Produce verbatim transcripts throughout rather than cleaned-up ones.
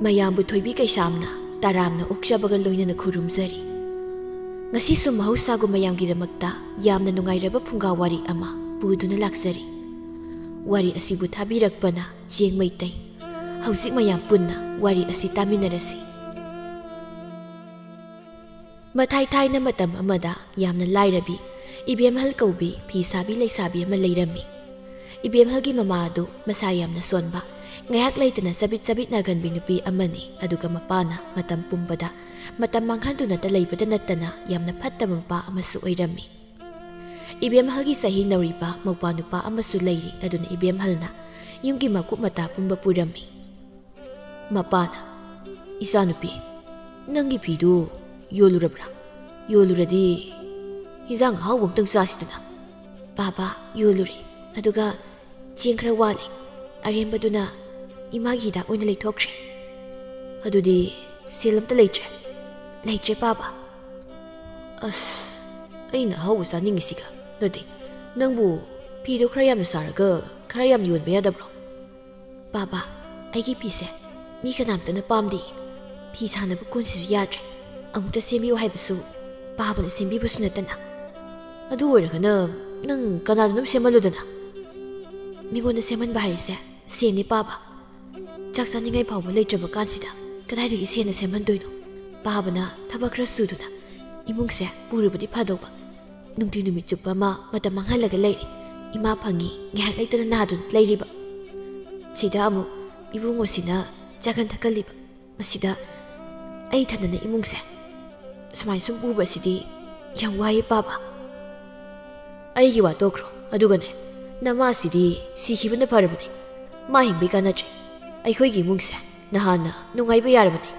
ꯃꯌꯥꯝꯕꯨ ꯊꯣꯏꯕꯤ ꯀꯩꯁꯥꯝꯅ ꯇꯔꯥꯝꯅ ꯑꯣꯛꯆꯕꯒ ꯂꯣꯏꯅꯅ ꯈꯨꯔꯨꯝꯖꯔꯤ꯫ ꯉꯁꯤꯁꯨ ꯃꯍꯧꯁꯥꯒꯨꯝ ꯃꯌꯥꯝꯒꯤꯗꯃꯛꯇ ꯌꯥꯝꯅ ꯅꯨꯡꯉꯥꯏꯔꯕ ꯐꯨꯡꯒꯥ ꯋꯥꯔꯤ ꯑꯃ ꯄꯨꯗꯨꯅ ꯂꯥꯛꯆꯔꯤ꯫ ꯋꯥꯔꯤ ꯑꯁꯤꯕꯨ ꯊꯥꯕꯤꯔꯛꯄꯅ ꯆꯦꯡ ꯃꯩꯇꯩ꯫ ꯍꯧꯖꯤꯛ ꯃꯌꯥꯝ ꯄꯨꯟꯅ ꯋꯥꯔꯤ ꯑꯁꯤ ꯇꯥꯃꯤꯟꯅꯔꯁꯤ꯫ ꯃꯊꯥꯏ ꯊꯥꯏꯅ ꯃꯇꯝ ꯑꯃꯗ ꯌꯥꯝꯅ ꯂꯥꯏꯔꯕꯤ ꯏꯕꯦꯝꯍꯜ ꯀꯧꯕꯤ ꯐꯤ ꯁꯥꯕꯤ ꯂꯩꯁꯥꯕꯤ ꯑꯃ ꯂꯩꯔꯝꯃꯤ꯫ ꯏꯕꯦꯝꯍꯜꯒꯤ ꯃꯃꯥ ꯑꯗꯨ ꯃꯁꯥ ꯌꯥꯝꯅ ꯁꯣꯟꯕ, ꯉꯥꯏꯍꯥꯛ ꯂꯩꯇꯅ ꯆꯕꯤꯠ ꯆꯕꯤꯠ ꯅꯥꯒꯟꯕꯤ ꯅꯨꯄꯤ ꯑꯃꯅꯤ꯫ ꯑꯗꯨꯒ ꯃꯄꯥꯅ ꯃꯇꯝ ꯄꯨꯝꯕꯗ ꯃꯇꯝ ꯃꯥꯡꯍꯟꯗꯨꯅꯇ ꯂꯩꯕꯗ ꯅꯠꯇꯅ ꯌꯥꯝꯅ ꯐꯠꯇꯕ ꯃꯄꯥ ꯑꯃꯁꯨ ꯑꯣꯏꯔꯝꯃꯤ꯫ ꯏꯕꯦꯝꯍꯜꯒꯤ ꯆꯍꯤ ꯅꯧꯔꯤꯕ ꯃꯧꯄ꯭ꯋꯥ ꯅꯨꯄꯥ ꯑꯃꯁꯨ ꯂꯩꯔꯤ꯫ ꯑꯗꯨꯅ ꯏꯕꯦꯝꯍꯜꯅ ꯌꯨꯝꯒꯤ ꯃꯀꯨꯞ ꯃꯇꯥ ꯄꯨꯝꯕ ꯄꯨꯔꯝꯃꯤ꯫ ꯃꯄꯥꯅ, "ꯏꯆꯥꯅꯨꯄꯤ, ꯅꯪꯒꯤ ꯐꯤꯗꯨ ꯌꯣꯜꯂꯨꯔꯕ꯭ꯔꯥ? ꯌꯣꯜꯂꯨꯔꯗꯤ ꯍꯤꯟꯖꯥꯡ ꯑꯍꯥꯎꯕ ꯑꯝꯇꯪ ꯆꯥꯁꯤꯗꯅ?" "ꯄꯥꯕ, ꯌꯣꯜꯂꯨꯔꯦ꯫ ꯑꯗꯨꯒ ꯆꯦꯡ ꯈꯔ ꯋꯥꯠꯂꯦ꯫ ꯑꯔꯦꯝꯕꯗꯨꯅ ꯏꯃꯥꯒꯤ ꯍꯤꯗꯥꯛ ꯑꯣꯏꯅ ꯂꯩꯊꯣꯛꯈ꯭ꯔꯦ꯫ ꯑꯗꯨꯗꯤ ꯁꯦꯜ ꯑꯝꯇ ꯂꯩꯇ꯭ꯔꯦ?" "ꯂꯩꯇ꯭ꯔꯦ, ꯄꯥꯕ꯫" "ꯑꯁ, ꯑꯩꯅ ꯑꯍꯥꯎꯕ ꯆꯥꯅꯤꯡꯉꯤꯁꯤꯒ꯫ ꯅꯠꯇꯦ, ꯅꯪꯕꯨ ꯐꯤꯗꯣ ꯈꯔ ꯌꯥꯝꯅ ꯁꯥꯔꯒ ꯈꯔ ꯌꯥꯝꯅ ꯌꯣꯟꯕ ꯌꯥꯗꯕ꯭ꯔꯣ?" "ꯄꯥꯕ, ꯑꯩꯒꯤ ꯐꯤꯁꯦ ꯃꯤ ꯀꯅꯥꯝꯇꯅ ꯄꯥꯝꯗꯦ꯫ ꯐꯤ ꯁꯥꯅꯕ ꯀꯣꯟꯁꯤꯁꯨ ꯌꯥꯗ꯭ꯔꯦ꯫ ꯑꯃꯨꯛꯇ ꯁꯦꯝꯕꯤꯌꯨ ꯍꯥꯏꯕꯁꯨ ꯄꯥꯕꯅ ꯁꯦꯝꯕꯤꯕꯁꯨ ꯅꯠꯇꯅ꯫" "ꯑꯗꯨ ꯑꯣꯏꯔꯒꯅ ꯅꯪ ꯀꯅꯥꯗꯅꯣ ꯁꯦꯝꯍꯜꯂꯨꯗꯅ?" "ꯃꯤꯉꯣꯟꯗ ꯁꯦꯝꯍꯟꯕ ꯍꯥꯏꯔꯤꯁꯦ ꯁꯦꯟꯅꯦ, ꯄꯥꯕ꯫ ꯆꯥꯛ ꯆꯥꯅꯤꯡꯉꯥꯏ ꯐꯥꯎꯕ ꯂꯩꯇ꯭ꯔꯕ ꯀꯥꯟꯁꯤꯗ ꯀꯗꯥꯏꯗꯒꯤ ꯁꯦꯟꯅ ꯁꯦꯝꯍꯟꯗꯣꯏꯅꯣ? ꯄꯥꯕꯅ ꯊꯕꯛ ꯈꯔ ꯁꯨꯗꯨꯅ ꯏꯃꯨꯡꯁꯦ ꯄꯨꯔꯕꯗꯤ ꯐꯗꯧꯕ꯫ ꯅꯨꯡꯇꯤ ꯅꯨꯃꯤꯠ ꯆꯨꯞꯄ ꯑꯃ ꯃꯇꯝ ꯃꯥꯡꯍꯜꯂꯒ ꯂꯩꯔꯦ꯫ ꯏꯃꯥ ꯐꯪꯉꯤ, ꯉꯥꯏꯍꯥꯛ ꯂꯩꯇꯅ ꯅꯥꯗꯨꯅ ꯂꯩꯔꯤꯕ꯫ ꯁꯤꯗ ꯑꯃꯨꯛ ꯏꯕꯨꯡꯉꯣꯁꯤꯅ ꯆꯥꯒꯟ ꯊꯛꯀꯜꯂꯤꯕ꯫ ꯃꯁꯤꯗ ꯑꯩ ꯏꯊꯟꯗꯅ ꯏꯃꯨꯡꯁꯦ ꯁꯨꯃꯥꯏꯅ ꯁꯨꯝ ꯄꯨꯕꯁꯤꯗꯤ ꯌꯥꯝ ꯋꯥꯏꯌꯦ, ꯄꯥꯕ꯫" "ꯑꯩꯒꯤ ꯋꯥ ꯇꯣꯛꯈ꯭ꯔꯣ꯫ ꯑꯗꯨꯒꯅꯦ, ꯅꯃꯥꯁꯤꯗꯤ ꯁꯤꯈꯤꯕꯅ ꯐꯔꯕꯅꯦ꯫ ꯃꯥ ꯍꯤꯡꯕꯩ ꯀꯥꯟꯅꯗ꯭ꯔꯦ꯫ ꯑꯩꯈꯣꯏꯒꯤ ꯏꯃꯨꯡꯁꯦ ꯅꯍꯥꯟꯅ ꯅꯨꯡꯉꯥꯏꯕ ꯌꯥꯔꯕꯅꯦ,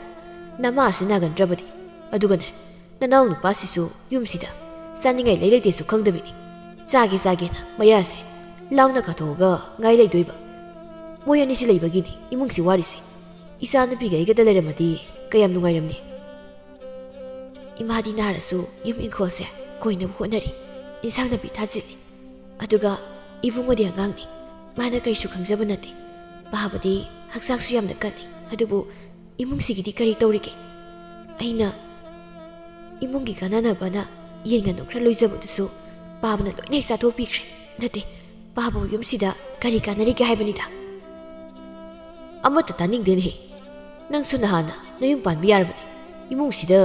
ꯅꯃꯥꯁꯤ ꯅꯥꯒꯟꯗ꯭ꯔꯕꯗꯤ꯫ ꯑꯗꯨꯒꯅꯦ, ꯅꯅꯥꯎ ꯅꯨꯄꯥꯁꯤꯁꯨ ꯌꯨꯝꯁꯤꯗ ꯆꯥꯅꯤꯡꯉꯥꯏ ꯂꯩ ꯂꯩꯇꯦꯁꯨ ꯈꯪꯗꯕꯤꯅꯤ꯫ ꯆꯥꯒꯦ ꯆꯥꯒꯦꯅ ꯃꯌꯥꯁꯦ ꯂꯥꯎꯅ ꯀꯥꯊꯣꯛꯑꯒ ꯉꯥꯏ ꯂꯩꯗꯣꯏꯕ꯫ ꯃꯣꯏ ꯑꯅꯤꯁꯤ ꯂꯩꯕꯒꯤꯅꯤ ꯏꯃꯨꯡꯁꯤ ꯋꯥꯔꯤꯁꯦ꯫ ꯏꯆꯥ ꯅꯨꯄꯤꯒ ꯑꯩꯒꯗ ꯂꯩꯔꯝꯃꯗꯤ ꯀꯌꯥꯝ ꯅꯨꯡꯉꯥꯏꯔꯝꯅꯤ꯫ ꯏꯃꯥꯗꯤ ꯅꯥꯔꯁꯨ ꯌꯨꯝ ꯏꯪꯈꯣꯜꯁꯦ ꯀꯣꯏꯅꯕ ꯍꯣꯠꯅꯔꯤ, ꯏꯟꯁꯥꯡ ꯅꯥꯄꯤ ꯊꯥꯖꯤꯜꯂꯤ꯫ ꯑꯗꯨꯒ ꯏꯕꯨꯡꯉꯣꯗꯤ ꯑꯉꯥꯡꯅꯤ, ꯃꯥꯅ ꯀꯔꯤꯁꯨ ꯈꯪꯖꯕ ꯅꯠꯇꯦ꯫ ꯄꯥꯕꯗꯤ ꯍꯛꯆꯥꯡꯁꯨ ꯌꯥꯝꯅ ꯀꯜꯂꯤ, ꯑꯗꯨꯕꯨ ꯏꯃꯨꯡꯁꯤꯒꯤꯗꯤ ꯀꯔꯤ ꯇꯧꯔꯤꯒꯦ? ꯑꯩꯅ ꯏꯃꯨꯡꯒꯤ ꯀꯥꯟꯅꯅꯕꯅ ꯌꯦꯟ ꯉꯥꯅꯨ ꯈꯔ ꯂꯣꯏꯖꯕꯗꯨꯁꯨ ꯄꯥꯕꯅ ꯂꯣꯏꯅ ꯍꯦꯛ ꯆꯥꯊꯣꯛꯄꯤꯈ꯭ꯔꯦ꯫ ꯅꯠꯇꯦ, ꯄꯥꯕꯨ ꯌꯨꯝꯁꯤꯗ ꯀꯔꯤ ꯀꯥꯟꯅꯔꯤꯒꯦ ꯍꯥꯏꯕꯅꯤꯗ꯫ ꯑꯃꯠꯇ ꯇꯥꯅꯤꯡꯗꯦꯅꯦꯍꯦ꯫ ꯅꯪꯁꯨ ꯅꯍꯥꯟꯅ ꯅꯌꯨꯝ ꯄꯥꯟꯕ ꯌꯥꯔꯕꯅꯤ꯫ ꯏꯃꯨꯡꯁꯤꯗ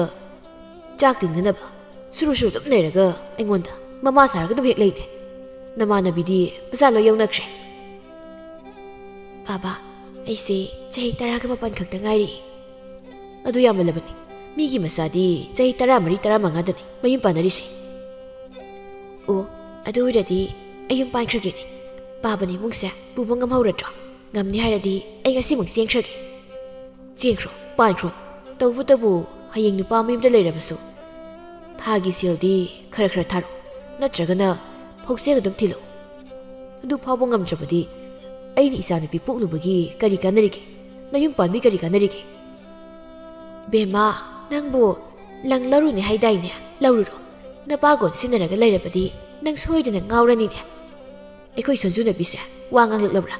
ꯆꯥꯛ ꯇꯤꯡꯅꯅꯕ ꯁꯨꯔꯨ ꯁꯨꯔꯨ ꯑꯗꯨꯝ ꯂꯩꯔꯒ ꯑꯩꯉꯣꯟꯗ ꯃꯃꯥ ꯁꯥꯔꯒ ꯑꯗꯨꯝ ꯍꯦꯛ ꯂꯩꯅꯦ꯫ ꯅꯃꯥꯟꯅꯕꯤꯗꯤ ꯃꯆꯥ ꯂꯣꯏ ꯌꯧꯅꯈ꯭ꯔꯦ꯫ ꯄꯥꯕ, ꯑꯩꯁꯦ ꯆꯍꯤ ꯇꯔꯥꯒ ꯃꯥꯄꯟ ꯈꯛꯇ ꯉꯥꯏꯔꯤ꯫ ꯑꯗꯨ ꯌꯥꯝꯃꯜꯂꯕꯅꯤ꯫ ꯃꯤꯒꯤ ꯃꯆꯥꯗꯤ ꯆꯍꯤ ꯇꯔꯥꯃꯔꯤ, ꯇꯔꯥꯃꯉꯥꯗꯅꯤ ꯃꯌꯨꯝ ꯄꯥꯟꯅꯔꯤꯁꯦ꯫ ꯑꯣ, ꯑꯗꯨ ꯑꯣꯏꯔꯗꯤ ꯑꯩ ꯌꯨꯝ ꯄꯥꯟꯈ꯭ꯔꯒꯦꯅꯦ꯫ ꯄꯥꯕꯅ ꯏꯃꯨꯡꯁꯦ ꯄꯨꯕ ꯉꯝꯍꯧꯔꯗ꯭ꯔꯣ? ꯉꯝꯅꯤ ꯍꯥꯏꯔꯗꯤ ꯑꯩ ꯉꯁꯤꯃꯛ ꯆꯦꯟꯈ꯭ꯔꯒꯦ꯫ ꯆꯦꯟꯈ꯭ꯔꯣ, ꯄꯥꯟꯈ꯭ꯔꯣ꯫ ꯇꯧꯕꯇꯕꯨ ꯍꯌꯦꯡ ꯅꯨꯄꯥ ꯃꯌꯨꯝꯗ ꯂꯩꯔꯕꯁꯨ ꯊꯥꯒꯤ ꯁꯦꯜꯗꯤ ꯈꯔ ꯈꯔ ꯊꯥꯔꯛꯑꯣ, ꯅꯠꯇ꯭ꯔꯒꯅ ꯐꯧꯆꯦꯡ ꯑꯗꯨꯝ ꯊꯤꯜꯂꯛꯑꯣ꯫ ꯑꯗꯨ ꯐꯥꯎꯕ ꯉꯝꯗ꯭ꯔꯕꯗꯤ ꯑꯩꯅ ꯏꯆꯥꯅꯨꯄꯤ ꯄꯣꯛꯂꯨꯕꯒꯤ ꯀꯔꯤ ꯀꯥꯟꯅꯔꯤꯒꯦ? ꯅꯌꯨꯝ ꯄꯥꯟꯕꯤ ꯀꯔꯤ ꯀꯥꯟꯅꯔꯤꯒꯦ? ꯕꯦꯝꯃ, ꯅꯪꯕꯨ ꯂꯪ ꯂꯧꯔꯨꯅꯤ ꯍꯥꯏꯗꯥꯏꯅꯦ? ꯂꯧꯔꯨꯔꯣ꯫ ꯅꯄꯥꯒ ꯑꯣꯟꯁꯤꯟꯅꯔꯒ ꯂꯩꯔꯕꯗꯤ ꯅꯪ ꯁꯣꯏꯗꯅ ꯉꯥꯎꯔꯅꯤꯅꯦ꯫ ꯑꯩꯈꯣꯏ ꯁꯟꯖꯨꯅꯕꯤꯁꯦ ꯋꯥ ꯉꯥꯡꯂꯛꯂꯕ꯭ꯔꯥ?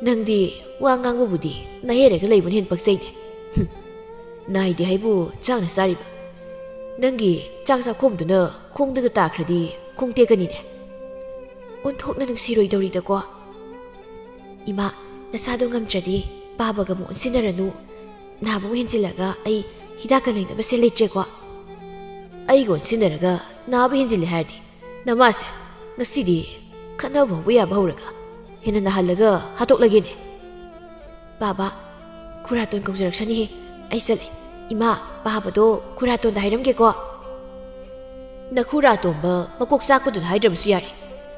ꯅꯪꯗꯤ ꯋꯥ ꯉꯥꯡꯕꯕꯨꯗꯤ ꯅꯥꯍꯦꯔꯒ ꯂꯩꯕꯅ ꯍꯦꯟꯅ ꯄꯛꯆꯩꯅꯦ꯫ ꯍꯨꯝ, ꯅꯥꯏꯗꯦ ꯍꯥꯏꯕꯨ ꯆꯥꯛꯅ ꯆꯥꯔꯤꯕ꯫ ꯅꯪꯒꯤ ꯆꯥꯛ ꯆꯥꯛꯈꯣꯝꯗꯨꯅ ꯈꯣꯡꯗꯒ ꯇꯥꯈ꯭ꯔꯗꯤ ꯈꯣꯡ ꯇꯦꯛꯀꯅꯤꯅꯦ꯫ ꯑꯣꯟꯊꯣꯛꯅ ꯅꯨꯡꯁꯤꯔꯣꯏꯗꯧꯔꯤꯗꯀꯣ꯫ ꯏꯃꯥ, ꯅꯁꯥꯗꯣ ꯉꯝꯗ꯭ꯔꯗꯤ ꯄꯥꯕꯒ ꯑꯃꯨꯛ ꯑꯣꯟꯁꯤꯟꯅꯔꯅꯨ꯫ ꯅꯥꯕ ꯑꯃꯨꯛ ꯍꯦꯟꯖꯤꯜꯂꯒ ꯑꯩ ꯍꯤꯗꯥꯛꯀ ꯂꯩꯅꯕꯁꯦ ꯂꯩꯇ꯭ꯔꯦꯀꯣ꯫ ꯑꯩꯒ ꯑꯣꯟꯁꯤꯟꯅꯔꯒ ꯅꯥꯕ ꯍꯦꯟꯖꯤꯜꯂꯦ ꯍꯥꯏꯔꯗꯤ ꯅꯃꯥꯁꯦ ꯉꯁꯤꯗꯤ ꯈꯠꯅꯕ ꯍꯧꯕ ꯌꯥꯕ ꯍꯧꯔꯒ ꯍꯦꯟꯅ ꯅꯥꯍꯜꯂꯒ ꯍꯥꯠꯇꯣꯛꯂꯒꯦꯅꯦ꯫ ꯄꯥꯕ, ꯈꯨꯔꯥꯇꯣꯟ ꯀꯧꯖꯔꯛꯁꯅꯤꯍꯦ꯫ ꯑꯩ ꯆꯠꯂꯦ꯫ ꯏꯃꯥ, ꯄꯥꯕꯗꯣ ꯈꯨꯔꯥꯇꯣꯟꯗ ꯍꯥꯏꯔꯝꯒꯦꯀꯣ꯫ ꯅꯈꯨꯔꯥꯇꯣꯟꯕ ꯃꯀꯣꯛ ꯆꯥꯛꯄꯗꯨꯗ ꯍꯥꯏꯗ꯭ꯔꯕꯁꯨ ꯌꯥꯔꯦ꯫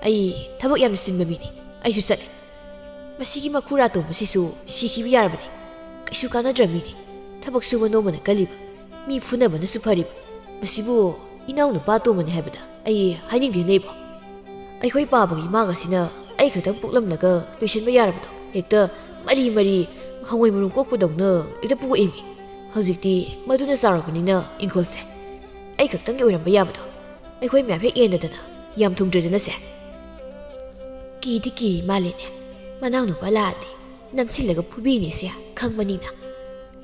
ꯑꯩ ꯊꯕꯛ ꯌꯥꯝꯅ ꯆꯤꯟꯕ ꯃꯤꯅꯤ꯫ ꯑꯩꯁꯨ ꯆꯠꯂꯦ꯫ ꯃꯁꯤꯒꯤ ꯃꯈꯨꯔꯥꯇꯣꯟꯕꯁꯤꯁꯨ ꯁꯤꯈꯤꯕ ꯌꯥꯔꯕꯅꯤ꯫ ꯀꯩꯁꯨ ꯀꯥꯟꯅꯗ꯭ꯔꯕ ꯃꯤꯅꯤ꯫ ꯊꯕꯛ ꯁꯨꯕ ꯅꯣꯝꯕꯅ ꯀꯜꯂꯤꯕ, ꯃꯤ ꯐꯨꯅꯕꯅꯁꯨ ꯐꯔꯤꯕ꯫ ꯃꯁꯤꯕꯨ ꯏꯅꯥꯎ ꯅꯨꯄꯥ ꯑꯇꯣꯝꯕꯅꯤ ꯍꯥꯏꯕꯗ ꯑꯩ ꯍꯥꯏꯅꯤꯡꯗꯦꯅꯦ ꯏꯕꯣ꯫ ꯑꯩꯈꯣꯏ ꯄꯥꯕꯒꯤ ꯏꯃꯥꯒꯁꯤꯅ ꯑꯩ ꯈꯛꯇꯪ ꯄꯣꯛꯂꯝꯂꯒ ꯂꯣꯏꯁꯤꯟꯕ ꯌꯥꯔꯕꯗꯣ ꯍꯦꯛꯇ ꯃꯔꯤ ꯃꯔꯤ ꯍꯉꯣꯏ ꯃꯔꯨꯝ ꯀꯣꯛꯄꯗꯧꯅ ꯍꯦꯛꯇ ꯄꯣꯛꯑꯦꯃꯤ꯫ ꯍꯧꯖꯤꯛꯇꯤ ꯃꯗꯨꯅ ꯆꯥꯎꯔꯕꯅꯤꯅ ꯏꯪꯈꯣꯜꯁꯦ ꯑꯩ ꯈꯛꯇꯪꯒꯤ ꯑꯣꯏꯔꯝꯕ ꯌꯥꯕꯗꯣ ꯑꯩꯈꯣꯏ ꯃꯌꯥꯝ ꯍꯦꯛ ꯌꯦꯟꯅꯗꯅ ꯌꯥꯝ ꯊꯨꯡꯗ꯭ꯔꯦꯗꯅꯁꯦ꯫ ꯀꯤꯗꯤ ꯀꯤ ꯃꯥꯜꯂꯦꯅꯦ꯫ ꯃꯅꯥꯎꯅꯨꯄꯥ ꯂꯥꯛꯑꯗꯤ ꯅꯝꯁꯤꯜꯂꯒ ꯐꯨꯕꯤꯅꯤꯁꯦ ꯈꯪꯕꯅꯤꯅ꯫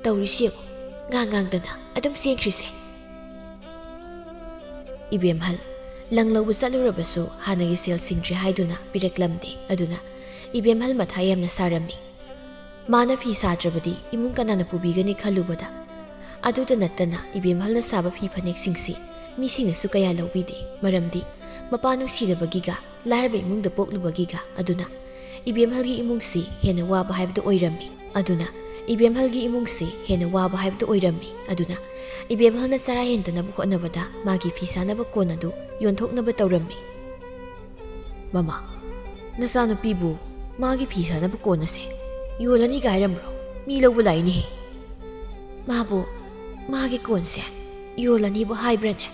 ꯇꯧꯔꯤꯁꯤ ꯌꯦꯡꯉꯨ, ꯉꯥꯡ ꯉꯥꯡꯗꯅ ꯑꯗꯨꯝ ꯆꯦꯟꯈ꯭ꯔꯤꯁꯦ꯫ ꯏꯕꯦꯝꯍꯜ, ꯂꯪ ꯂꯧꯕ ꯆꯠꯂꯨꯔꯕꯁꯨ ꯍꯥꯟꯅꯒꯤ ꯁꯦꯜ ꯁꯤꯡꯗ꯭ꯔꯦ ꯍꯥꯏꯗꯨꯅ ꯄꯤꯔꯛꯂꯝꯗꯦ꯫ ꯑꯗꯨꯅ ꯏꯕꯦꯝꯍꯜ ꯃꯊꯥ ꯌꯥꯝꯅ ꯁꯥꯔꯝꯃꯤ꯫ ꯃꯥꯅ ꯐꯤ ꯁꯥꯗ꯭ꯔꯕꯗꯤ ꯏꯃꯨꯡ ꯀꯅꯥꯅ ꯄꯨꯕꯤꯒꯅꯤ ꯈꯜꯂꯨꯕꯗ꯫ ꯑꯗꯨꯇ ꯅꯠꯇꯅ ꯏꯕꯦꯝꯍꯜꯅ ꯁꯥꯕ ꯐꯤ ꯐꯅꯦꯛꯁꯤꯡꯁꯤ ꯃꯤꯁꯤꯡꯅꯁꯨ ꯀꯌꯥ ꯂꯧꯕꯤꯗꯦ, ꯃꯔꯝꯗꯤ ꯃꯄꯥ ꯅꯨꯡꯁꯤꯗꯕꯒꯤꯒ ꯂꯥꯏꯔꯕ ꯏꯃꯨꯡꯗ ꯄꯣꯛꯂꯨꯕꯒꯤꯒ꯫ ꯑꯗꯨꯅ ꯏꯕꯦꯝꯍꯜꯒꯤ ꯏꯃꯨꯡꯁꯤ ꯍꯦꯟꯅ ꯋꯥꯕ ꯍꯥꯏꯕꯗꯨ ꯑꯣꯏꯔꯝꯃꯤ꯫ ꯑꯗꯨꯅ ꯏꯕꯦꯝꯍꯜꯒꯤ ꯏꯃꯨꯡꯁꯤ ꯍꯦꯟꯅ ꯋꯥꯕ ꯍꯥꯏꯕꯗꯨ ꯑꯣꯏꯔꯝꯃꯤ꯫ ꯑꯗꯨꯅ ꯏꯕꯦꯝꯍꯜꯅ ꯆꯔꯥ ꯍꯦꯟꯗꯅꯕ ꯍꯣꯠꯅꯕꯗ ꯃꯥꯒꯤ ꯐꯤ ꯁꯥꯅꯕ ꯀꯣꯟ ꯑꯗꯨ ꯌꯣꯟꯊꯣꯛꯅꯕ ꯇꯧꯔꯝꯃꯤ꯫ "ꯃꯃꯥ, ꯅꯆꯥꯅꯨꯄꯤꯕꯨ ꯃꯥꯒꯤ ꯐꯤ ꯁꯥꯅꯕ ꯀꯣꯟ ꯑꯁꯦ ꯌꯣꯜꯂꯅꯤꯒ ꯍꯥꯏꯔꯝꯕ꯭ꯔꯣ? ꯃꯤ ꯂꯧꯕ ꯂꯥꯛꯏꯅꯦꯍꯦ꯫" "ꯃꯥꯕꯨ ꯃꯥꯒꯤ ꯀꯣꯟꯁꯦ ꯌꯣꯜꯂꯅꯤꯕꯨ ꯍꯥꯏꯕ꯭ꯔꯅꯦ?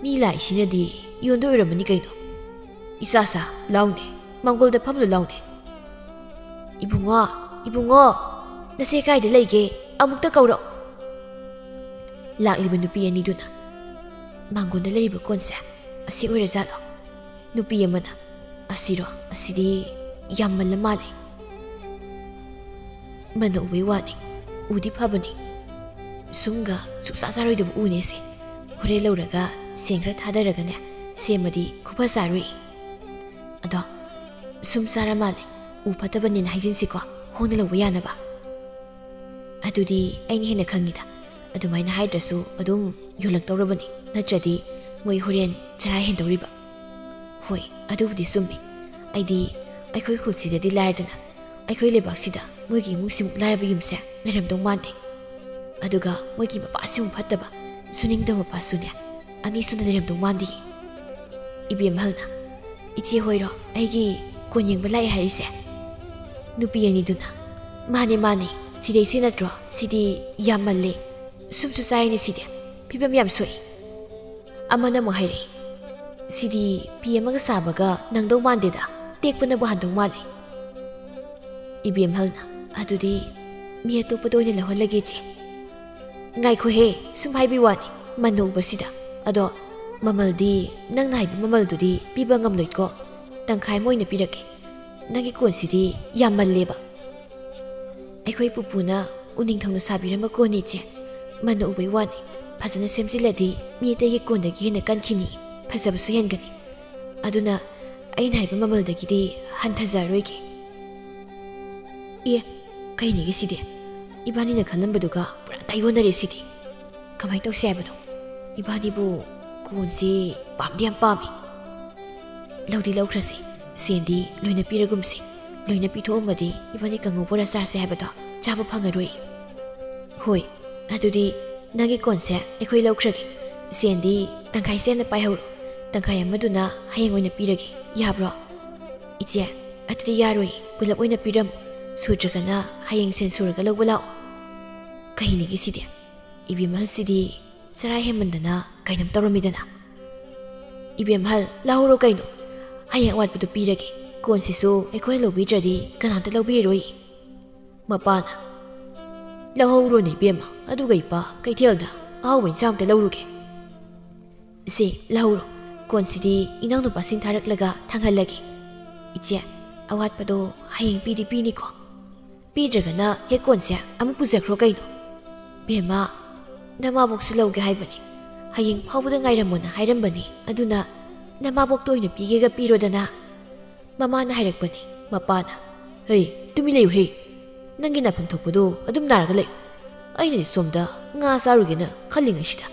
ꯃꯤ ꯂꯥꯛꯏꯁꯤꯅꯗꯤ ꯌꯣꯟꯗꯣꯏ ꯑꯣꯏꯔꯝꯃꯅꯤ ꯀꯩꯅꯣ꯫ ꯏꯆꯥꯁꯥ, ꯂꯥꯎꯅꯦ, ꯃꯥꯡꯒꯣꯜꯗ ꯐꯝꯂꯨ ꯂꯥꯎꯅꯦ꯫ ꯏꯕꯨꯡꯉꯣ, ꯏꯕꯨꯡꯉꯣ, ꯅꯆꯦ ꯀꯥꯏꯗ ꯂꯩꯒꯦ? ꯑꯃꯨꯛꯇ ꯀꯧꯔꯛꯎ꯫" ꯂꯥꯛꯂꯤꯕ ꯅꯨꯄꯤ ꯑꯅꯤꯗꯨꯅ, "ꯃꯥꯡꯒꯣꯜꯗ ꯂꯩꯔꯤꯕ ꯀꯣꯟꯁꯦ ꯑꯁꯤ ꯑꯣꯏꯔꯖꯥꯠꯂꯣ?" ꯅꯨꯄꯤ ꯑꯃꯅ, "ꯑꯁꯤꯔꯣ? ꯑꯁꯤꯗꯤ ꯌꯥꯝ ꯃꯜꯂ ꯃꯥꯜꯂꯦ꯫" "ꯃꯟꯅ ꯎꯕꯩ ꯋꯥꯅꯤ, ꯎꯗꯤ ꯐꯕꯅꯤ꯫ ꯁꯨꯝꯒ ꯁꯨꯛꯆꯥ ꯆꯥꯔꯣꯏꯗꯕ ꯎꯅꯦ ꯁꯦ꯫ ꯍꯣꯔꯦꯟ ꯂꯧꯔꯒ ꯁꯦꯟ ꯈꯔ ꯊꯥꯗꯔꯒꯅꯦ ꯁꯦꯝꯃꯗꯤ ꯈꯨꯐ ꯆꯥꯔꯣꯏ꯫ ꯑꯗꯣ ꯁꯨꯝ ꯆꯥꯔ ꯃꯥꯜꯂꯦ, ꯎ ꯐꯠꯇꯕꯅꯤꯅ ꯍꯥꯏꯖꯤꯟꯁꯤꯀꯣ, ꯍꯣꯡꯅ ꯂꯧꯕ ꯌꯥꯅꯕ꯫" "ꯑꯗꯨꯗꯤ ꯑꯩꯅ ꯍꯦꯟꯅ ꯈꯪꯉꯤꯗ꯫ ꯑꯗꯨꯃꯥꯏꯅ ꯍꯥꯏꯗ꯭ꯔꯁꯨ ꯑꯗꯨꯝ ꯌꯣꯜꯂꯛꯇꯧꯔꯕꯅꯤ, ꯅꯠꯇ꯭ꯔꯗꯤ ꯃꯣꯏ ꯍꯣꯔꯦꯟ ꯆꯔꯥ ꯍꯦꯟꯗꯧꯔꯤꯕ꯫" "ꯍꯣꯏ, ꯑꯗꯨꯕꯨꯗꯤ ꯆꯨꯝꯃꯤ꯫ ꯑꯩꯗꯤ ꯑꯩꯈꯣꯏ ꯈꯨꯜꯁꯤꯗꯗꯤ ꯂꯥꯏꯔꯗꯅ, ꯑꯩꯈꯣꯏ ꯂꯩꯕꯥꯛꯁꯤꯗ ꯃꯣꯏꯒꯤ ꯏꯃꯨꯡꯁꯤꯃꯨꯛ ꯂꯥꯏꯔꯕ ꯌꯨꯝꯁꯦ ꯂꯩꯔꯝꯗꯧ ꯃꯥꯟꯗꯦ꯫ ꯑꯗꯨꯒ ꯃꯣꯏꯒꯤ ꯃꯄꯥꯁꯤꯃꯨꯛ ꯐꯠꯇꯕ, ꯁꯨꯅꯤꯡꯗꯕ ꯃꯄꯥꯁꯨꯅꯦ, ꯑꯅꯤꯁꯨꯅ ꯂꯩꯔꯝꯗꯧ ꯃꯥꯟꯗꯦ꯫" ꯏꯕꯦꯝꯍꯜꯅ, "ꯏꯆꯦ ꯍꯣꯏꯔꯣ ꯑꯩꯒꯤ ꯀꯣꯟ ꯌꯦꯡꯕ ꯂꯥꯛꯑꯦ ꯍꯥꯏꯔꯤꯁꯦ?" ꯅꯨꯄꯤ ꯑꯅꯤꯗꯨꯅ, "ꯃꯥꯅꯦ, ꯃꯥꯅꯦ, ꯁꯤꯗꯩꯁꯦ ꯅꯠꯇ꯭ꯔꯣ? ꯁꯤꯗꯤ ꯌꯥꯝꯃꯜꯂꯦ, ꯁꯨꯝꯁꯨ ꯆꯥꯏꯅꯦ ꯁꯤꯗꯤ, ꯐꯤꯕꯝ ꯌꯥꯝ ꯁꯣꯛꯏ꯫" ꯑꯃꯅ ꯑꯃꯨꯛ ꯍꯥꯏꯔꯛꯏ, "ꯁꯤꯗꯤ ꯐꯤ ꯑꯃꯒ ꯁꯥꯕꯒ ꯅꯪꯗꯧ ꯃꯥꯟꯗꯦꯗ, ꯇꯦꯛꯄꯅꯕꯨ ꯍꯥꯟꯗꯧ ꯃꯥꯜꯂꯤ꯫" ꯏꯕꯦꯝꯍꯜꯅ, "ꯑꯗꯨꯗꯤ ꯃꯤ ꯑꯇꯣꯞꯄꯗ ꯑꯣꯏꯅ ꯂꯧꯍꯜꯂꯒꯦ ꯏꯆꯦ꯫" "ꯉꯥꯏꯈꯣꯍꯦ, ꯁꯨꯝ ꯍꯥꯏꯕꯤ ꯋꯥꯅꯤ, ꯃꯟꯅ ꯎꯕꯁꯤꯗ꯫ ꯑꯗꯣ ꯃꯃꯜꯗꯤ, ꯅꯪꯅ ꯍꯥꯏꯕ ꯃꯃꯜꯗꯨꯗꯤ ꯄꯤꯕ ꯉꯝꯂꯣꯏꯀꯣ꯫ ꯇꯪꯈꯥꯏ ꯑꯃ ꯑꯣꯏꯅ ꯄꯤꯔꯛꯀꯦ꯫ ꯅꯪꯒꯤ ꯀꯣꯟꯁꯤꯗꯤ ꯌꯥꯝꯃꯜꯂꯦꯕ꯫" "ꯑꯩꯈꯣꯏ ꯄꯨꯄꯨꯅ ꯎꯅꯤꯡꯊꯧꯅ ꯁꯥꯕꯤꯔꯝꯕ ꯀꯣꯟꯅꯤ, ꯏꯆꯦ꯫ ꯃꯟꯅ ꯎꯕꯩ ꯋꯥꯅꯤ꯫ ꯐꯖꯅ ꯁꯦꯝꯖꯤꯜꯂꯗꯤ ꯃꯤ ꯑꯇꯩꯒꯤ ꯀꯣꯟꯗꯒꯤ ꯍꯦꯟꯅ ꯀꯟꯈꯤꯅꯤ, ꯐꯖꯕꯁꯨ ꯍꯦꯟꯒꯅꯤ꯫ ꯑꯗꯨꯅ ꯑꯩꯅ ꯍꯥꯏꯕ ꯃꯃꯜꯗꯒꯤꯗꯤ ꯍꯟꯊꯖꯔꯣꯏꯒꯦ꯫ ꯑꯦ, ꯀꯩꯅꯤꯒꯦ ꯁꯤꯗꯤ? ꯏꯕꯥꯅꯤꯅ ꯈꯜꯂꯝꯕꯗꯨꯒ ꯄꯨꯔꯥ ꯇꯥꯏꯑꯣꯟꯅꯔꯦ ꯁꯤꯗꯤ꯫ ꯀꯃꯥꯏꯅ ꯇꯧꯁꯦ ꯍꯥꯏꯕꯅꯣ? ꯏꯕꯥꯅꯤꯕꯨ ꯀꯣꯟꯁꯤ ꯄꯥꯝꯗꯤ ꯌꯥꯝ ꯄꯥꯝꯃꯤ꯫ ꯂꯧꯗꯤ ꯂꯧꯈ꯭ꯔꯁꯤ, ꯁꯦꯟꯗꯤ ꯂꯣꯏꯅ ꯄꯤꯔꯒꯨꯝꯁꯤ꯫ ꯂꯣꯏꯅ ꯄꯤꯊꯣꯛꯑꯝꯃꯗꯤ ꯏꯕꯥꯅꯤ ꯀꯥꯡꯉꯧ ꯕꯣꯔꯥ ꯆꯥꯁꯦ ꯍꯥꯏꯕꯗꯣ ꯆꯥꯕ ꯐꯪꯉꯔꯣꯏ꯫ ꯍꯣꯏ, ꯑꯗꯨꯗꯤ ꯅꯪꯒꯤ ꯀꯣꯟꯁꯦ ꯑꯩꯈꯣꯏ ꯂꯧꯈ꯭ꯔꯒꯦ꯫ ꯁꯦꯟꯗꯤ ꯇꯪꯈꯥꯏ ꯁꯦꯟꯅ ꯄꯥꯏꯍꯧꯔꯣ, ꯇꯪꯈꯥꯏ ꯑꯃꯗꯨꯅ ꯍꯌꯦꯡ ꯑꯣꯏꯅ ꯄꯤꯔꯒꯦ, ꯌꯥꯕ꯭ꯔꯣ? ꯏꯆꯦ, ꯑꯗꯨꯗꯤ ꯌꯥꯔꯣꯏ, ꯄꯨꯂꯞ ꯑꯣꯏꯅ ꯄꯤꯔꯝꯃꯨ꯫ ꯁꯨꯗ꯭ꯔꯒꯅ ꯍꯌꯦꯡ ꯁꯦꯟ ꯁꯨꯔꯒ ꯂꯧꯕ ꯂꯥꯛꯑꯣ꯫ ꯀꯩꯅꯤꯒꯦ ꯁꯤꯗꯤ? ꯏꯕꯦꯝꯃꯜꯁꯤꯗꯤ ꯆꯔꯥ ꯍꯦꯟꯃꯟꯗꯅ ꯀꯩꯅꯣꯝ ꯇꯧꯔꯝꯃꯤꯗꯅ꯫ ꯏꯕꯦꯝꯍꯜ, ꯂꯧꯍꯧꯔꯣ ꯀꯩꯅꯣ꯫ ꯍꯌꯦꯡ ꯑꯋꯥꯠꯄꯗꯨ ꯄꯤꯔꯒꯦ꯫ ꯀꯣꯟꯁꯤꯁꯨ ꯑꯩꯈꯣꯏꯅ ꯂꯧꯕꯤꯗ꯭ꯔꯗꯤ ꯀꯅꯥꯝꯇ ꯂꯧꯕꯤꯔꯣꯏ꯫ ꯃꯄꯥꯅ, ꯂꯧꯍꯧꯔꯣꯅꯦ ꯏꯕꯦꯝꯃ, ꯑꯗꯨꯒ ꯏꯄꯥ ꯀꯩꯊꯦꯜꯗ ꯑꯍꯥꯎꯕ ꯏꯟꯁꯥꯡ ꯑꯝꯇ ꯂꯧꯔꯨꯒꯦ꯫ ꯁꯦ, ꯂꯧꯍꯧꯔꯣ꯫ ꯀꯣꯟꯁꯤꯗꯤ ꯏꯅꯥꯎꯅꯨꯄꯥꯁꯤꯡ ꯊꯥꯔꯛꯂꯒ ꯊꯥꯡꯍꯜꯂꯒꯦ꯫ ꯏꯆꯦ, ꯑꯋꯥꯠꯄꯗꯣ ꯍꯌꯦꯡ ꯄꯤꯗꯤ ꯄꯤꯅꯤꯀꯣ? ꯄꯤꯗ꯭ꯔꯒꯅ ꯍꯦꯛ ꯀꯣꯟꯁꯦ ꯑꯃꯨꯛ ꯄꯨꯖꯈ꯭ꯔꯣ ꯀꯩꯅꯣ꯫ ꯕꯦꯝꯃ, ꯅꯃꯥꯕꯣꯛꯁꯨ ꯂꯧꯒꯦ ꯍꯥꯏꯕꯅꯤ꯫ ꯍꯌꯦꯡ ꯐꯥꯎꯕꯗ ꯉꯥꯏꯔꯝꯃꯣꯅ ꯍꯥꯏꯔꯝꯕꯅꯤ꯫ ꯑꯗꯨꯅ ꯅꯃꯥꯕꯣꯛꯇ ꯑꯣꯏꯅ ꯄꯤꯒꯦꯒ ꯄꯤꯔꯣꯗꯅ꯫ ꯃꯃꯥꯅ ꯍꯥꯏꯔꯛꯄꯅꯤ꯫ ꯃꯄꯥꯅ, "ꯍꯩ, ꯇꯨꯃꯤꯟ ꯂꯩꯌꯨ ꯍꯦ꯫ ꯅꯪꯒꯤ ꯅꯥꯐꯝ ꯊꯣꯛꯄꯗꯣ ꯑꯗꯨꯝ ꯅꯥꯔꯒ ꯂꯩꯌꯨ꯫ ꯑꯩꯅꯗꯤ ꯁꯣꯝꯗ ꯉꯥ ꯆꯥꯔꯨꯒꯦꯅ ꯈꯜꯂꯤꯉꯩꯁꯤꯗ꯫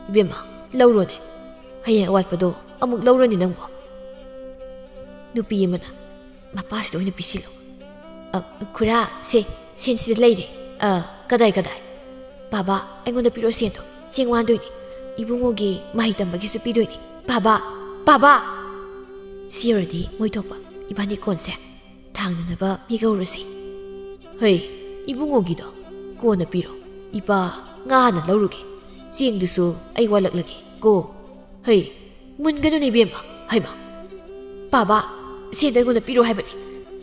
ꯏꯕꯦꯝꯃ, ꯂꯧꯔꯣꯅꯦ꯫ ꯍꯌꯦꯡ ꯑꯋꯥꯠꯄꯗꯣ ꯑꯃꯨꯛ ꯂꯧꯔꯅꯤ ꯅꯪꯕꯣ꯫" ꯅꯨꯄꯤ ꯑꯃꯅ, "ꯃꯄꯥꯁꯤꯗ ꯑꯣꯏꯅ ꯄꯤꯁꯤꯜꯂꯨ꯫" "ꯑ, ꯈꯨꯔꯥ, ꯁꯦ, ꯁꯦꯟꯁꯤꯗ ꯂꯩꯔꯦ꯫" "ꯑ, ꯀꯗꯥꯏ, ꯀꯗꯥꯏ?" "ꯕꯥꯕꯥ, ꯑꯩꯉꯣꯟꯗ ꯄꯤꯔꯛꯑꯣ ꯁꯦꯟꯗꯣ꯫ ꯆꯦꯡ ꯋꯥꯟꯗꯣꯏꯅꯤ꯫ ꯏꯕꯨꯡꯉꯣꯒꯤ ꯃꯍꯩ ꯇꯝꯕꯒꯤꯁꯨ ꯄꯤꯗꯣꯏꯅꯤ꯫ ꯕꯥꯕꯥ, ꯕꯥꯕꯥ!" ꯁꯤ ꯌꯧꯔꯗꯤ ꯃꯣꯏ ꯊꯣꯛꯄ ꯏꯕꯥꯅꯤ ꯀꯣꯟꯁꯦ ꯊꯥꯡꯅꯅꯕ ꯄꯤꯒꯧꯔꯁꯤ꯫ "ꯍꯩ, ꯏꯕꯨꯡꯉꯣꯒꯤꯗꯣ ꯀꯣꯟꯅ ꯄꯤꯔꯣ꯫ ꯏꯄꯥ, ꯉꯥ ꯍꯥꯟꯅ ꯂꯧꯔꯨꯒꯦ꯫ ꯆꯦꯡꯗꯨꯁꯨ ꯑꯩ ꯋꯥꯠꯂꯛꯂꯒꯦ ꯀꯣ꯫ ꯍꯩ, ꯃꯨꯟꯒꯅꯨꯅꯦ ꯏꯕꯦꯝꯃ꯫ ꯍꯩꯃ! ꯕꯥꯕꯥ, ꯁꯦꯟꯗꯣ ꯑꯩꯉꯣꯟꯗ ꯄꯤꯔꯣ ꯍꯥꯏꯕꯅꯤ꯫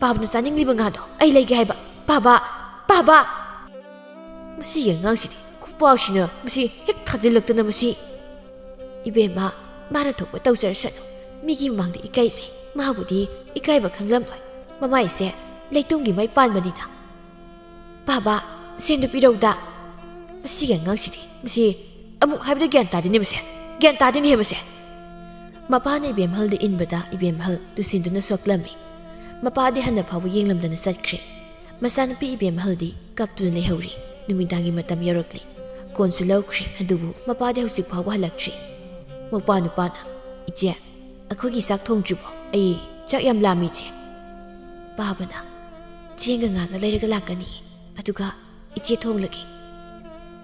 ꯕꯥꯕꯥꯅ ꯆꯥꯅꯤꯡꯂꯤꯕ ꯉꯥꯗꯣ ꯑꯩ ꯂꯩꯒꯦ ꯍꯥꯏꯕ꯫ ꯕꯥꯕꯥ! ꯕꯥꯕꯥ!" ꯃꯁꯤꯒꯤ ꯑꯉꯥꯡꯁꯤꯗꯤ ꯈꯨꯄꯥꯛꯁꯤꯅ ꯃꯁꯤ ꯍꯦꯛ ꯊꯥꯖꯤꯜꯂꯛꯇꯅ ꯃꯁꯤ꯫ "ꯏꯕꯦꯝꯃ, ꯃꯥꯅ ꯊꯣꯛꯄ ꯇꯧꯖꯔꯁꯅꯨ꯫ ꯃꯤꯒꯤ ꯃꯃꯥꯡꯗ ꯏꯀꯥꯏꯖꯩ꯫ ꯃꯥꯕꯨꯗꯤ ꯏꯀꯥꯏꯕ ꯈꯪꯂꯝꯂꯣꯏ꯫ ꯃꯃꯥꯏꯁꯦ ꯂꯩꯇꯨꯝꯒꯤ ꯃꯩ ꯄꯥꯟꯕꯅꯤꯅ꯫" "ꯕꯥꯕꯥ, ꯁꯦꯟꯗꯨ ꯄꯤꯔꯧꯗ꯫ ꯃꯁꯤꯒꯤ ꯑꯉꯥꯡꯁꯤꯗꯤ, ꯃꯁꯤ ꯑꯃꯨꯛ ꯍꯥꯏꯕꯗ ꯒ꯭ꯌꯥꯟ ꯇꯥꯗꯦꯅꯦ ꯃꯁꯦ꯫ ꯒ꯭ꯌꯥꯟ ꯇꯥꯗꯦꯅꯦ ꯃꯁꯦ꯫ ꯃꯄꯥꯅ ꯏꯕꯦꯝꯍꯜꯗ ꯏꯟꯕꯗ ꯏꯕꯦꯝꯍꯜ ꯇꯨꯁꯤꯟꯗꯨꯅ ꯁꯣꯛꯂꯝꯃꯤ꯫ ꯃꯄꯥꯗꯤ ꯍꯟꯅ ꯐꯥꯎꯕ ꯌꯦꯡꯂꯝꯗꯅ ꯆꯠꯈ꯭ꯔꯦ꯫ ꯃꯆꯥꯅꯨꯄꯤ ꯏꯕꯦꯝꯍꯜꯗꯤ ꯀꯞꯇꯨꯅ ꯂꯩꯍꯧꯔꯤ꯫ ꯅꯨꯃꯤꯗꯥꯡꯒꯤ ꯃꯇꯝ ꯌꯧꯔꯛꯂꯤ꯫ ꯀꯣꯟꯁꯨ ꯂꯧꯈ꯭ꯔꯦ, ꯑꯗꯨꯕꯨ ꯃꯄꯥꯗꯤ ꯍꯧꯖꯤꯛ ꯐꯥꯎꯕ ꯍꯜꯂꯛꯇ꯭ꯔꯤ꯫ ꯃꯧꯄ꯭ꯋꯥ ꯅꯨꯄꯥꯅ, "ꯏꯆꯦ, ꯑꯩꯈꯣꯏꯒꯤ ꯆꯥꯛ ꯊꯣꯡꯗ꯭ꯔꯤꯕꯣ? ꯑꯩ ꯆꯥꯛ ꯌꯥꯝ ꯂꯥꯝꯃꯤ, ꯏꯆꯦ꯫" ꯄꯥꯕꯅ, "ꯆꯦꯡꯒ ꯉꯥꯒ ꯂꯩꯔꯒ ꯂꯥꯛꯀꯅꯤ, ꯑꯗꯨꯒ ꯏꯆꯦ ꯊꯣꯡꯂꯒꯦ꯫"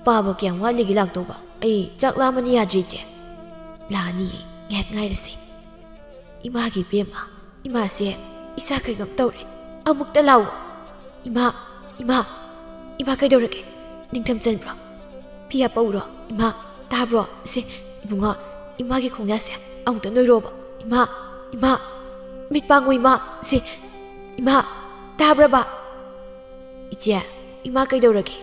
"ꯄꯥꯕ ꯀꯌꯥꯝ ꯋꯥꯠꯂꯤꯒꯦ ꯂꯥꯛꯇꯧꯕ? ꯑꯩ ꯆꯥꯛ ꯂꯥꯝꯃꯅꯤ, ꯌꯥꯗ꯭ꯔꯦ, ꯏꯆꯦ꯫" "ꯂꯥꯛꯑꯅꯤꯌꯦ, ꯉꯥꯏꯍꯥꯛ ꯉꯥꯏꯔꯁꯦ꯫" "ꯏꯃꯥꯒꯤ ꯏꯕꯦꯝꯃ, ꯏꯃꯥꯁꯦ ꯏꯁꯥ ꯀꯩꯅꯣꯝ ꯇꯧꯔꯦ꯫ ꯑꯃꯨꯛꯇ ꯂꯥꯛꯑꯣ꯫ ꯏꯃꯥ, ꯏꯃꯥ, ꯏꯃꯥ ꯀꯩꯗꯧꯔꯒꯦ? ꯅꯤꯡꯊꯝ ꯆꯟꯕ꯭ꯔꯣ? ꯐꯤ ꯍꯥꯞꯄꯛꯎꯔꯣ? ꯏꯃꯥ, ꯇꯥꯕ꯭ꯔꯣ? ꯁꯦ, ꯏꯕꯨꯡꯉꯣ, ꯏꯃꯥꯒꯤ ꯈꯣꯡꯌꯥꯁꯦ ꯑꯃꯨꯛꯇ ꯅꯣꯏꯔꯣꯕ꯫ ꯏꯃꯥ, ꯏꯃꯥ, ꯃꯤꯠ ꯄꯥꯡꯉꯣ ꯏꯃꯥ꯫ ꯁꯦ, ꯏꯃꯥ, ꯇꯥꯕ꯭ꯔꯕ?" "ꯏꯆꯦ, ꯏꯃꯥ ꯀꯩꯗꯧꯔꯒꯦ?"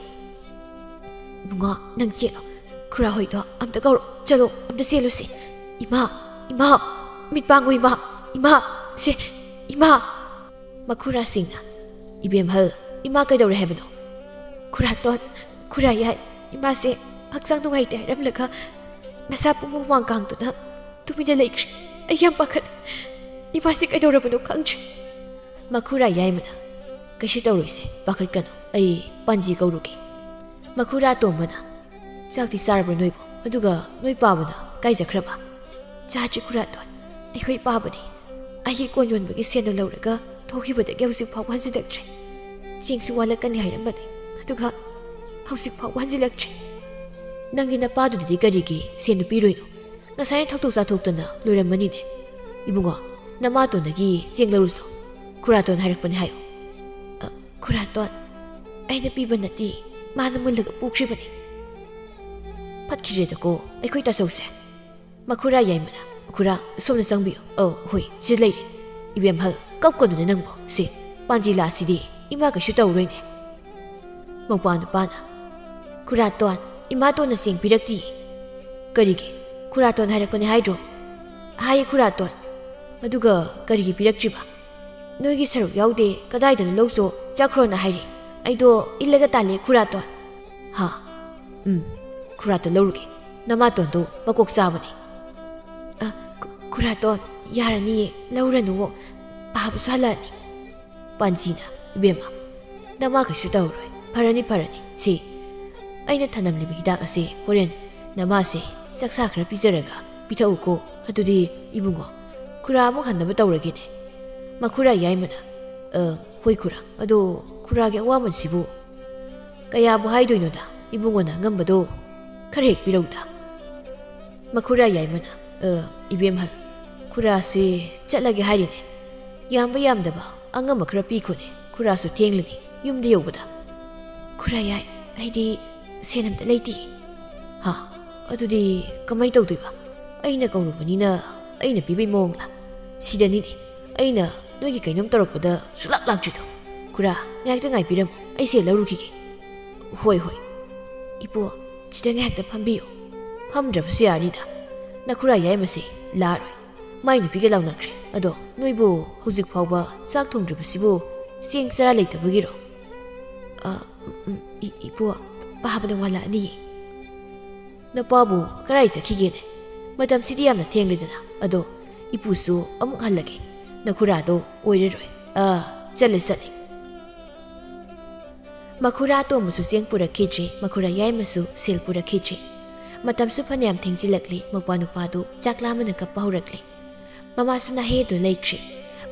"ꯏꯕꯨꯡꯉꯣ, ꯅꯪ ꯆꯦꯜꯂꯣ꯫ ꯈꯨꯔꯥ ꯍꯣꯏꯗꯣ ꯑꯝꯇ ꯀꯧꯔꯣ꯫ ꯆꯠꯂꯣ, ꯑꯝꯇ ꯆꯦꯜꯂꯨꯁꯦ꯫ ꯏꯃꯥ, ꯏꯃꯥ, ꯃꯤꯠ ꯄꯥꯡꯉꯨ ꯏꯃꯥ, ꯏꯃꯥ, ꯁꯦ, ꯏꯃꯥ꯫" ꯃꯈꯨꯔꯥꯁꯤꯡꯅ, "ꯏꯕꯦꯝꯍꯜ, ꯏꯃꯥ ꯀꯩꯗꯧꯔꯦ ꯍꯥꯏꯕꯅꯣ?" "ꯈꯨꯔꯥꯇꯣꯟ, ꯈꯨꯔꯥ ꯌꯥꯏ, ꯏꯃꯥꯁꯦ ꯍꯛꯆꯥꯡ ꯅꯨꯡꯉꯥꯏꯇꯦ ꯍꯥꯏꯔꯝꯂꯒ ꯃꯁꯥ ꯄꯨꯝꯕ ꯍꯨꯃꯥꯡ ꯀꯥꯡꯗꯨꯅ ꯇꯨꯃꯤꯟꯅ ꯂꯩꯈ꯭ꯔꯦ꯫ ꯑꯩ ꯌꯥꯝ ꯄꯥꯈꯠꯂꯦ꯫ ꯏꯃꯥꯁꯦ ꯀꯩꯗꯧꯔꯕꯅꯣ ꯈꯪꯗ꯭ꯔꯦ꯫" ꯃꯈꯨꯔꯥ ꯌꯥꯏꯃꯅ, "ꯀꯩꯁꯨ ꯇꯧꯔꯣꯏꯁꯦ, ꯄꯥꯈꯠꯀꯅꯨ꯫ ꯑꯩ ꯄꯥꯟꯖꯤ ꯀꯧꯔꯨꯒꯦ꯫" ꯃꯈꯨꯔꯥ ꯇꯣꯝꯕꯅ, "ꯆꯥꯛꯇꯤ ꯆꯥꯔꯕ꯭ꯔꯣ ꯅꯣꯏꯕꯣ? ꯑꯗꯨꯒ ꯅꯣꯏ ꯄꯥꯕꯅ ꯀꯥꯏ ꯆꯠꯈ꯭ꯔꯕ?" "ꯆꯥꯗ꯭ꯔꯤ ꯈꯨꯔꯥꯇꯣꯟ꯫ ꯑꯩꯈꯣꯏ ꯄꯥꯕꯗꯤ ꯑꯩꯒꯤ ꯀꯣꯟ ꯌꯣꯟꯕꯒꯤ ꯁꯦꯟꯗꯨ ꯂꯧꯔꯒ ꯊꯣꯛꯈꯤꯕꯗꯒꯤ ꯍꯧꯖꯤꯛ ꯐꯥꯎꯕ ꯍꯟꯖꯤꯜꯂꯛꯇ꯭ꯔꯦ꯫ ꯆꯦꯡꯁꯨ ꯋꯥꯠꯂꯛꯀꯅꯤ ꯍꯥꯏꯔꯝꯕꯅꯤ, ꯑꯗꯨꯒ ꯍꯧꯖꯤꯛ ꯐꯥꯎꯕ ꯍꯟꯖꯤꯜꯂꯛꯇ꯭ꯔꯦ꯫" "ꯅꯪꯒꯤ ꯅꯄꯥꯗꯨꯗꯗꯤ ꯀꯔꯤꯒꯤ ꯁꯦꯟꯗꯨ ꯄꯤꯔꯣꯏꯅꯣ? ꯉꯁꯥꯏꯅ ꯊꯛꯇꯣꯛ ꯆꯥꯊꯣꯛꯇꯅ ꯂꯣꯏꯔꯝꯃꯅꯤꯅꯦ꯫ ꯏꯕꯨꯡꯉꯣ, ꯅꯃꯥꯇꯣꯟꯗꯒꯤ ꯆꯦꯡ ꯂꯧꯔꯨꯁꯣ꯫ ꯈꯨꯔꯥꯇꯣꯟ ꯍꯥꯏꯔꯛꯄꯅꯦ ꯍꯥꯏꯌꯨ꯫" "ꯑ, ꯈꯨꯔꯥꯇꯣꯟ, ꯑꯩꯅ ꯄꯤꯕ ꯅꯠꯇꯦ, ꯃꯥꯅ ꯃꯨꯜꯂꯒ ꯄꯨꯈ꯭ꯔꯤꯕꯅꯤ꯫" "ꯐꯠꯈꯤꯗ꯭ꯔꯦꯗꯀꯣ ꯑꯩꯈꯣꯏ ꯇꯥꯆꯧꯁꯦ꯫" ꯃꯈꯨꯔꯥ ꯌꯥꯏꯃꯅ, "ꯈꯨꯔꯥ, ꯁꯣꯝꯗ ꯆꯪꯕꯤꯌꯨ꯫ ꯑꯧ, ꯍꯣꯏ, ꯁꯤꯗ ꯂꯩꯔꯦ꯫ ꯏꯕꯦꯝꯍꯜ, ꯀꯞꯀꯅꯨꯅꯦ ꯅꯪꯕꯣ꯫ ꯁꯦ, ꯄꯥꯟꯖꯤ ꯂꯥꯁꯤꯗꯤ ꯏꯃꯥ ꯀꯩꯁꯨ ꯇꯧꯔꯣꯏꯅꯦ꯫" ꯃꯧꯄ꯭ꯋꯥ ꯅꯨꯄꯥꯅ, "ꯈꯨꯔꯥꯇꯣꯟ, ꯏꯃꯥꯇꯣꯟꯅ ꯆꯦꯡ ꯄꯤꯔꯛꯇꯤꯌꯦ꯫" "ꯀꯔꯤꯒꯤ? ꯈꯨꯔꯥꯇꯣꯟ ꯍꯥꯏꯔꯛꯄꯅꯦ ꯍꯥꯏꯗ꯭ꯔꯣ?" "ꯍꯥꯏꯌꯦ ꯈꯨꯔꯥꯇꯣꯟ꯫ ꯑꯗꯨꯒ ꯀꯔꯤꯒꯤ ꯄꯤꯔꯛꯇ꯭ꯔꯤꯕ?" "ꯅꯣꯏꯒꯤ ꯁꯔꯨꯛ ꯌꯥꯎꯗꯦ, ꯀꯗꯥꯏꯗꯅꯣ ꯂꯧꯆꯣ ꯆꯠꯈ꯭ꯔꯣꯅ ꯍꯥꯏꯔꯦ꯫ ꯑꯩꯗꯣ ꯏꯜꯂꯒ ꯇꯥꯜꯂꯦ, ꯈꯨꯔꯥꯇꯣꯟ꯫ ꯍꯥ? ꯎꯝ, ꯈꯨꯔꯥꯇꯣꯟ ꯂꯧꯔꯨꯒꯦ꯫ ꯅꯃꯥꯇꯣꯟꯗꯣ ꯃꯀꯣꯛ ꯆꯥꯕꯅꯤ꯫ ꯑ, ꯈꯨ-, ꯈꯨꯔꯥꯇꯣꯟ, ꯌꯥꯔꯅꯤꯌꯦ, ꯂꯧꯔꯅꯨꯋꯣ꯫ ꯄꯥꯕꯁꯨ ꯍꯜꯂꯛꯑꯅꯤ꯫ ꯄꯥꯟꯖꯤꯅ, "ꯏꯕꯦꯝꯃ, ꯅꯃꯥ ꯀꯩꯁꯨ ꯇꯧꯔꯣꯏ꯫ ꯐꯔꯅꯤ, ꯐꯔꯅꯤ꯫ ꯁꯤ, ꯑꯩꯅ ꯊꯅꯝꯂꯤꯕ ꯍꯤꯗꯥꯛ ꯑꯁꯤ ꯍꯣꯔꯦꯟ ꯅꯃꯥꯁꯦ ꯆꯥꯛꯁꯥ ꯈꯔ ꯄꯤꯖꯔꯒ ꯄꯤꯊꯛꯎꯀꯣ꯫ ꯑꯗꯨꯗꯤ ꯏꯕꯨꯡꯉꯣ, ꯈꯨꯔꯥ ꯑꯃꯨꯛ ꯍꯟꯅꯕ ꯇꯧꯔꯒꯦꯅꯦ꯫" ꯃꯈꯨꯔꯥ ꯌꯥꯏꯃꯅ, "ꯑ, ꯍꯣꯏ ꯈꯨꯔꯥ, ꯑꯗꯣ ꯈꯨꯔꯥꯒꯤ ꯑꯋꯥꯃꯟꯁꯤꯕꯨ ꯀꯌꯥꯕꯨ ꯍꯥꯏꯗꯣꯏꯅꯣꯗ, ꯏꯕꯨꯡꯉꯣꯅ ꯑꯉꯝꯕꯗꯣ ꯈꯔ ꯍꯦꯛ ꯄꯤꯔꯧꯗ꯫" ꯃꯈꯨꯔꯥ ꯌꯥꯏꯃꯅ, "ꯑ, ꯏꯕꯦꯝꯍꯜ, ꯈꯨꯔꯥꯁꯦ ꯆꯠꯂꯒꯦ ꯍꯥꯏꯔꯤꯅꯦ꯫ ꯌꯥꯝꯕ ꯌꯥꯝꯗꯕ ꯑꯉꯝꯕ ꯈꯔ ꯄꯤꯈꯣꯅꯦ, ꯈꯨꯔꯥꯁꯨ ꯊꯦꯡꯂꯅꯤ ꯌꯨꯝꯗ ꯌꯧꯕꯗ꯫" "ꯈꯨꯔꯥ ꯌꯥꯏ, ꯑꯩꯗꯤ ꯁꯦꯟ ꯑꯝꯇ ꯂꯩꯇꯦ꯫" "ꯍꯥ? ꯑꯗꯨꯗꯤ ꯀꯃꯥꯏ ꯇꯧꯗꯣꯏꯕ? ꯑꯩꯅ ꯀꯧꯔꯨꯕꯅꯤꯅ ꯑꯩꯅ ꯄꯤꯕꯩ ꯃꯑꯣꯡꯂ? ꯁꯤꯗꯅꯤꯅꯦ ꯑꯩꯅ ꯅꯣꯏꯒꯤ ꯀꯩꯅꯣꯝ ꯇꯧꯔꯛꯄꯗ ꯁꯨꯛꯂꯥꯛ ꯂꯥꯛꯇ꯭ꯔꯤꯗꯣ꯫ ꯈꯨꯔꯥ, ꯉꯥꯏꯍꯥꯛꯇ ꯉꯥꯏꯕꯤꯔꯝꯃꯨ, ꯑꯩ ꯁꯦ ꯂꯧꯔꯨꯈꯤꯒꯦ꯫" "ꯍꯣꯏ, ꯍꯣꯏ꯫" "ꯏꯄꯨ, ꯁꯤꯗ ꯉꯥꯏꯍꯥꯛꯇ ꯐꯝꯕꯤꯌꯨ꯫" "ꯐꯝꯗ꯭ꯔꯕꯁꯨ ꯌꯥꯔꯅꯤꯗ꯫ ꯅꯈꯨꯔꯥ ꯌꯥꯏꯃꯁꯦ ꯂꯥꯛꯑꯔꯣꯏ꯫ ꯃꯥꯏ ꯅꯨꯄꯤꯒ ꯂꯥꯎꯅꯈ꯭ꯔꯦ꯫ ꯑꯗꯣ ꯅꯣꯏꯕꯨ ꯍꯧꯖꯤꯛ ꯐꯥꯎꯕ ꯆꯥꯛ ꯊꯣꯡꯗ꯭ꯔꯤꯕꯁꯤꯕꯨ ꯆꯦꯡ ꯆꯔꯥ ꯂꯩꯇꯕꯒꯤꯔꯣ?" "ꯑ, ꯎꯝ, ꯎꯝ, ꯏ-, ꯏꯄꯨ, ꯄꯥꯕꯅ ꯋꯥꯠꯂꯛꯑꯅꯤꯌꯦ꯫" "ꯅꯄꯥꯕꯨ ꯀꯔꯥꯏ ꯆꯠꯈꯤꯒꯦꯅꯦ? ꯃꯇꯝꯁꯤꯗꯤ ꯌꯥꯝꯅ ꯊꯦꯡꯂꯦꯗꯅ꯫ ꯑꯗꯣ ꯏꯄꯨꯁꯨ ꯑꯃꯨꯛ ꯍꯜꯂꯒꯦ꯫ ꯅꯈꯨꯔꯥꯗꯣ ꯑꯣꯏꯔꯔꯣꯏ꯫ ꯑꯥ, ꯆꯠꯂꯦ, ꯆꯠꯂꯦ꯫" ꯃꯈꯨꯔꯥ ꯑꯇꯣꯝꯕꯁꯨ ꯆꯦꯡ ꯄꯨꯔꯛꯈꯤꯗ꯭ꯔꯦ, ꯃꯈꯨꯔꯥ ꯌꯥꯏꯃꯁꯨ ꯁꯦꯜ ꯄꯨꯔꯛꯈꯤꯗ꯭ꯔꯦ꯫ ꯃꯇꯝꯁꯨ ꯐꯅꯌꯥꯝ ꯊꯦꯡꯖꯤꯜꯂꯛꯂꯦ, ꯃꯧꯄ꯭ꯋꯥ ꯅꯨꯄꯥꯗꯨ ꯆꯥꯛ ꯂꯥꯝꯕꯅ ꯀꯞꯄ ꯍꯧꯔꯛꯂꯦ꯫ ꯃꯃꯥꯁꯨ ꯅꯥꯍꯦꯗꯨꯅ ꯂꯩꯈ꯭ꯔꯦ꯫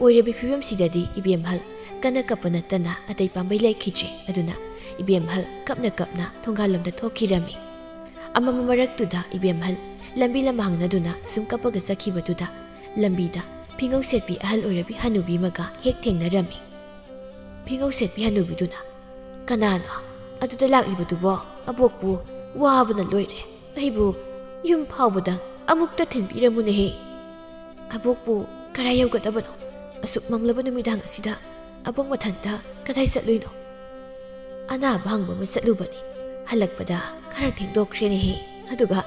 ꯑꯣꯏꯔꯕꯤ ꯐꯤꯕꯝꯁꯤꯗꯗꯤ ꯏꯕꯦꯝꯍꯜ ꯀꯟꯅ ꯀꯞꯄ ꯅꯠꯇꯅ ꯑꯇꯩ ꯄꯥꯝꯕꯩ ꯂꯩꯈꯤꯗ꯭ꯔꯦ꯫ ꯑꯗꯨꯅ ꯏꯕꯦꯝꯍꯜ ꯀꯞꯅ ꯀꯞꯅ ꯊꯣꯡꯒꯥꯜꯂꯣꯝꯗ ꯊꯣꯛꯈꯤꯔꯝꯃꯤ꯫ ꯑꯃꯝꯕ ꯃꯔꯛꯇꯨꯗ ꯏꯕꯦꯝꯍꯜ ꯂꯝꯕꯤ ꯂꯝꯍꯥꯡꯅꯗꯨꯅ ꯁꯨꯝ ꯀꯞꯄꯒ ꯆꯠꯈꯤꯕꯗꯨꯗ ꯂꯝꯕꯤꯗ ꯐꯤꯉꯧ ꯁꯦꯠꯄꯤ ꯑꯍꯜ ꯑꯣꯏꯔꯕꯤ ꯍꯅꯨꯕꯤ ꯑꯃꯒ ꯍꯦꯛ ꯊꯦꯡꯅꯔꯝꯃꯤ꯫ ꯐꯤꯉꯧ ꯁꯦꯠꯄꯤ ꯍꯅꯨꯕꯤꯗꯨꯅ, "ꯀꯅꯥꯅꯣ ꯑꯗꯨꯗ ꯂꯥꯛꯂꯤꯕꯗꯨꯕꯣ? ꯑꯕꯣꯛꯄꯨ ꯋꯥꯕꯅ ꯂꯣꯏꯔꯦ꯫ ꯑꯩꯕꯨ ꯌꯨꯝ ꯐꯥꯎꯕꯗ ꯑꯃꯨꯛꯇ ꯊꯤꯟꯕꯤꯔꯝꯃꯨꯅꯦꯍꯦ꯫ ꯑꯕꯣꯛꯄꯨ ꯀꯗꯥꯏ ꯌꯧꯒꯗꯕꯅꯣ? ꯑꯁꯨꯛ ꯃꯝꯂꯕ ꯅꯨꯃꯤꯗꯥꯡ ꯑꯁꯤꯗ ꯑꯕꯣꯛ ꯃꯊꯟꯇ ꯀꯗꯥꯏ ꯆꯠꯂꯨꯏꯅꯣ? ꯑꯅꯥꯕ ꯍꯪꯕ ꯑꯃ ꯆꯠꯂꯨꯕꯅꯤ꯫ ꯍꯜꯂꯛꯄꯗ ꯈꯔ ꯊꯦꯡꯗꯣꯛꯈ꯭ꯔꯦꯅꯦꯍꯦ꯫ ꯑꯗꯨꯒ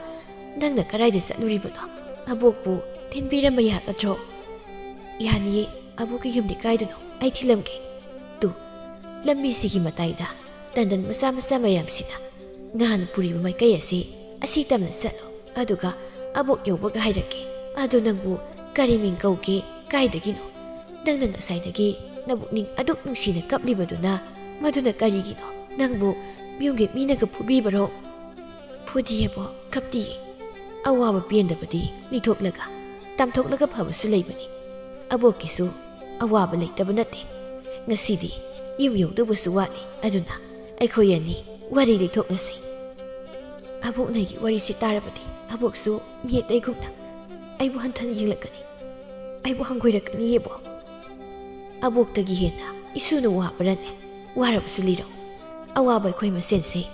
ꯅꯪꯅ ꯀꯗꯥꯏꯗ ꯆꯠꯂꯨꯔꯤꯕꯅꯣ? ꯑꯕꯣꯛꯄꯨ ꯊꯤꯟꯕꯤꯔꯝꯕ ꯌꯥꯒꯗ꯭ꯔꯣ?" "ꯌꯥꯅꯤꯌꯦ, ꯑꯕꯣꯛꯀꯤ ꯌꯨꯝꯗꯤ ꯀꯥꯏꯗꯅꯣ? ꯑꯩ ꯊꯤꯜꯂꯝꯒꯦ꯫" "ꯇꯨ, ꯂꯝꯕꯤꯁꯤꯒꯤ ꯃꯇꯥꯏꯗ ꯇꯟꯗꯟ ꯃꯆꯥ ꯃꯆꯥ ꯃꯌꯥꯝꯁꯤꯅ ꯉꯥꯅ ꯄꯨꯔꯤꯕ ꯃꯥꯏꯀꯩ ꯑꯁꯤ ꯑꯁꯤ ꯇꯝꯅ ꯆꯠꯂꯣ, ꯑꯗꯨꯒ ꯑꯕꯣꯛ ꯌꯧꯕꯒ ꯍꯥꯏꯔꯛꯀꯦ꯫ ꯑꯗꯣ ꯅꯪꯕꯨ ꯀꯔꯤ ꯃꯤꯡ ꯀꯧꯒꯦ? ꯀꯥꯏꯗꯒꯤꯅꯣ? ꯅꯪꯅ ꯉꯁꯥꯏꯗꯒꯤ ꯅꯕꯨꯛꯅꯤꯡ ꯑꯗꯨꯛ ꯅꯨꯡꯁꯤꯅ ꯀꯞꯂꯤꯕꯗꯨꯅ ꯃꯗꯨꯅ ꯀꯔꯤꯒꯤꯅꯣ? ꯅꯪꯕꯨ ꯌꯨꯝꯒꯤ ꯃꯤꯅꯒ ꯐꯨꯕꯤꯕꯔꯣ? ꯐꯨꯗꯤꯌꯦꯕꯣ, ꯀꯞꯇꯤꯌꯦ꯫ ꯑꯋꯥꯕ ꯄꯦꯟꯗꯕꯗꯤ ꯂꯤꯊꯣꯛꯂꯒ ꯇꯝꯊꯣꯛꯂꯒ ꯐꯕꯁꯨ ꯂꯩꯕꯅꯤ꯫ ꯑꯕꯣꯛꯀꯤꯁꯨ ꯑꯋꯥꯕ ꯂꯩꯇꯕ ꯅꯠꯇꯦ꯫ ꯉꯁꯤꯗꯤ ꯌꯨꯝ ꯌꯧꯗꯧꯕꯁꯨ ꯋꯥꯠꯂꯤ, ꯑꯗꯨꯅ ꯑꯩꯈꯣꯏ ꯑꯅꯤ ꯋꯥꯔꯤ ꯂꯤꯊꯣꯛꯂꯁꯤ꯫ ꯑꯕꯣꯛꯅ ꯑꯩꯒꯤ ꯋꯥꯔꯤꯁꯤ ꯇꯥꯔꯕꯗꯤ ꯑꯕꯣꯛꯁꯨ ꯃꯤ ꯑꯇꯩꯒꯨꯝꯅ ꯑꯩꯕꯨ ꯍꯟꯊꯅ ꯌꯦꯡꯂꯛꯀꯅꯤ꯫ ꯑꯩꯕꯨ ꯍꯪꯒꯣꯏꯔꯛꯀꯅꯤꯌꯦꯕꯣ꯫ ꯑꯕꯣꯛꯇꯒꯤ ꯍꯦꯟꯅ ꯏꯁꯨꯅ ꯋꯥꯕ꯭ꯔꯅꯦ? ꯋꯥꯔꯕꯁꯨ ꯂꯤꯔꯣ꯫ ꯑꯋꯥꯕ ꯑꯩꯈꯣꯏ ꯃꯁꯦꯟꯁꯦ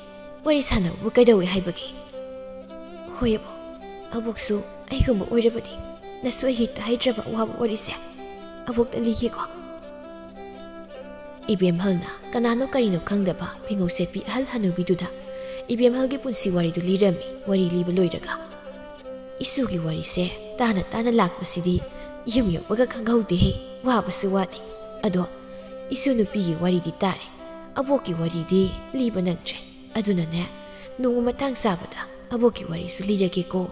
ꯋꯥꯔꯤ ꯁꯥꯟꯅꯕꯕꯨ ꯀꯩꯗꯧꯋꯦ ꯍꯥꯏꯕꯒꯦ? ꯍꯣꯏ ꯑꯕꯣꯛ, ꯑꯕꯣꯛꯁꯨ ꯑꯩꯒꯨꯝꯕ ꯑꯣꯏꯔꯕꯗꯤ ꯅꯁꯨ ꯑꯩ ꯍꯦꯛꯇ ꯍꯥꯏꯗ꯭ꯔꯕ ꯑꯋꯥꯕ ꯋꯥꯔꯤꯁꯦ ꯑꯕꯣꯛꯇ ꯂꯤꯒꯦꯀꯣ꯫ ꯏꯕꯦꯝꯍꯜꯅ ꯀꯅꯥꯅꯣ ꯀꯔꯤꯅꯣ ꯈꯪꯗꯕ ꯐꯤꯉꯧ ꯁꯦꯠꯄꯤ ꯑꯍꯜ ꯍꯅꯨꯕꯤꯗꯨꯗ ꯏꯕꯦꯝꯍꯜꯒꯤ ꯄꯨꯟꯁꯤ ꯋꯥꯔꯤꯗꯨ ꯂꯤꯔꯝꯃꯤ꯫ ꯋꯥꯔꯤ ꯂꯤꯕ ꯂꯣꯏꯔꯒ, "ꯏꯁꯨꯒꯤ ꯋꯥꯔꯤꯁꯦ ꯇꯥꯅ ꯇꯥꯅ ꯂꯥꯛꯄꯁꯤꯗꯤ ꯌꯨꯝ ꯌꯧꯕꯒ ꯈꯪꯍꯧꯗꯦꯍꯦ, ꯋꯥꯕꯁꯨ ꯋꯥꯅꯤ꯫ ꯑꯗꯣ ꯏꯁꯨ ꯅꯨꯄꯤꯒꯤ ꯋꯥꯔꯤꯗꯤ ꯇꯥꯔꯦ, ꯑꯕꯣꯛꯀꯤ ꯋꯥꯔꯤꯗꯤ ꯂꯤꯕ ꯅꯪꯗ꯭ꯔꯦ꯫ ꯑꯗꯨꯅꯅꯦ, ꯅꯣꯡꯃ ꯃꯇꯥꯡ ꯆꯥꯕꯗ ꯑꯕꯣꯛꯀꯤ ꯋꯥꯔꯤꯁꯨ ꯂꯤꯔꯒꯦꯀꯣ꯫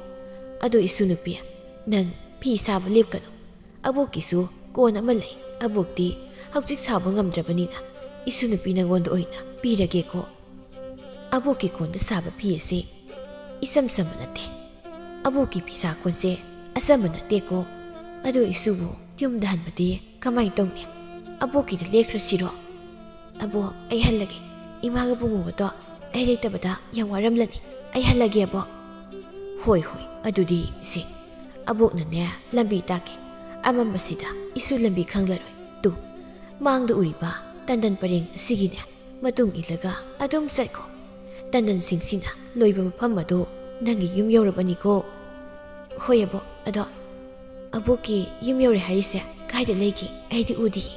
ꯑꯗꯣ ꯏꯁꯨ ꯅꯨꯄꯤ, ꯅꯪ ꯐꯤ ꯁꯥꯕ ꯂꯦꯞꯀꯅꯨ꯫ ꯑꯕꯣꯛꯀꯤꯁꯨ ꯀꯣꯟ ꯑꯃ ꯂꯩ꯫ ꯑꯕꯣꯛꯇꯤ ꯍꯧꯖꯤꯛ ꯁꯥꯕ ꯉꯝꯗ꯭ꯔꯕꯅꯤꯅ ꯏꯁꯨ ꯅꯨꯄꯤ ꯅꯪꯉꯣꯟꯗ ꯑꯣꯏꯅ ꯄꯤꯔꯒꯦꯀꯣ꯫ ꯑꯕꯣꯛꯀꯤ ꯀꯣꯟꯗ ꯁꯥꯕ ꯐꯤ ꯑꯁꯤ ꯏꯆꯝ ꯆꯝꯕ ꯅꯠꯇꯦ꯫ ꯑꯕꯣꯛꯀꯤ ꯐꯤꯁꯥ ꯀꯣꯟꯁꯦ ꯑꯆꯝꯕ ꯅꯠꯇꯦꯀꯣ꯫ ꯑꯗꯨ ꯏꯁꯨꯕꯨ ꯌꯨꯝꯗ ꯍꯟꯕꯗꯤ ꯀꯃꯥꯏꯅ ꯇꯧꯅꯤ? ꯑꯕꯣꯛꯀꯤꯗ ꯂꯦꯛꯈ꯭ꯔꯁꯤꯔꯣ?" "ꯑꯕꯣꯛ, ꯑꯩ ꯍꯜꯂꯒꯦ꯫ ꯏꯃꯥꯒ ꯄꯨꯡꯉꯣꯒꯗꯣ ꯑꯩ ꯂꯩꯇꯕꯗ ꯌꯥꯝ ꯋꯥꯔꯝꯂꯅꯤ꯫ ꯑꯩ ꯍꯜꯂꯒꯦ, ꯑꯕꯣꯛ꯫" "ꯍꯣꯏ, ꯍꯣꯏ, ꯑꯗꯨꯗꯤ ꯏꯆꯦ꯫" ꯑꯕꯣꯛꯅꯅꯦ ꯂꯝꯕꯤ ꯇꯥꯛꯀꯦ꯫ ꯑꯃꯝꯕꯁꯤꯗ ꯏꯁꯨ ꯂꯝꯕꯤ ꯈꯪꯂꯔꯣꯏ꯫ ꯇꯨ, ꯃꯥꯡꯗ ꯎꯔꯤꯕ ꯇꯟꯗꯟ ꯄꯔꯦꯡ ꯑꯁꯤꯒꯤꯅꯦ ꯃꯇꯨꯡ ꯏꯜꯂꯒ ꯑꯗꯨꯝ ꯆꯠꯈꯣ꯫ ꯇꯟꯗꯟꯁꯤꯡꯁꯤꯅ ꯂꯣꯏꯕ ꯃꯐꯝ ꯑꯗꯨ ꯅꯪꯒꯤ ꯌꯨꯝ ꯌꯧꯔꯕꯅꯤꯀꯣ꯫ "ꯍꯣꯏ ꯑꯕꯣꯛ, ꯑꯗꯣ ꯑꯕꯣꯛꯀꯤ ꯌꯨꯝ ꯌꯧꯔꯦ ꯍꯥꯏꯔꯤꯁꯦ ꯀꯥꯏꯗ ꯂꯩꯒꯦ? ꯑꯩꯗꯤ ꯎꯗꯤꯌꯦ꯫"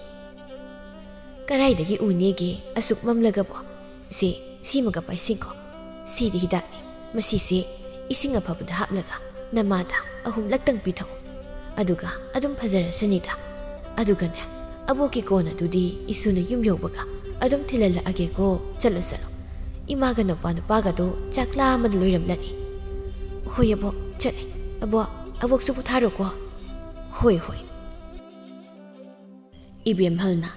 "ꯀꯗꯥꯏꯗꯒꯤ ꯎꯅꯦꯒꯦ, ꯑꯁꯨꯛ ꯃꯝꯂꯒꯕꯣ? ꯁꯦ, ꯁꯤꯃꯒ ꯄꯥꯏꯁꯤꯟꯈꯣ꯫ ꯁꯤꯗꯤ ꯍꯤꯗꯥꯛꯅꯤ꯫ ꯃꯁꯤꯁꯦ ꯏꯁꯤꯡ ꯑꯐꯕꯗ ꯍꯥꯞꯂꯒ ꯅꯃꯥꯗ ꯑꯍꯨꯝꯂꯛꯇꯪ ꯄꯤꯊꯛꯎ꯫ ꯑꯗꯨꯒ ꯑꯗꯨꯝ ꯐꯖꯔꯁꯅꯤꯗ꯫ ꯑꯗꯨꯒꯅꯦ, ꯑꯕꯣꯛꯀꯤ ꯀꯣꯟ ꯑꯗꯨꯗꯤ ꯏꯁꯨꯅ ꯌꯨꯝ ꯌꯧꯕꯒ ꯑꯗꯨꯝ ꯊꯤꯜꯍꯜꯂꯛꯑꯒꯦꯀꯣ꯫ ꯆꯠꯂꯣ, ꯆꯠꯂꯣ꯫ ꯏꯃꯥꯒ ꯅꯧꯄꯥ ꯅꯨꯄꯥꯒꯗꯣ ꯆꯥꯛ ꯂꯥꯝꯕꯗ ꯂꯣꯏꯔꯝꯂꯅꯤ꯫ ꯍꯣꯏ, ꯑꯕꯣꯛ, ꯆꯠꯂꯦ꯫ ꯑꯕꯣꯛ, ꯑꯕꯣꯛꯁꯨ ꯄꯣꯊꯥꯔꯣꯀꯣ꯫ ꯍꯣꯏ, ꯍꯣꯏ꯫ ꯏꯕꯦꯝꯍꯜꯅ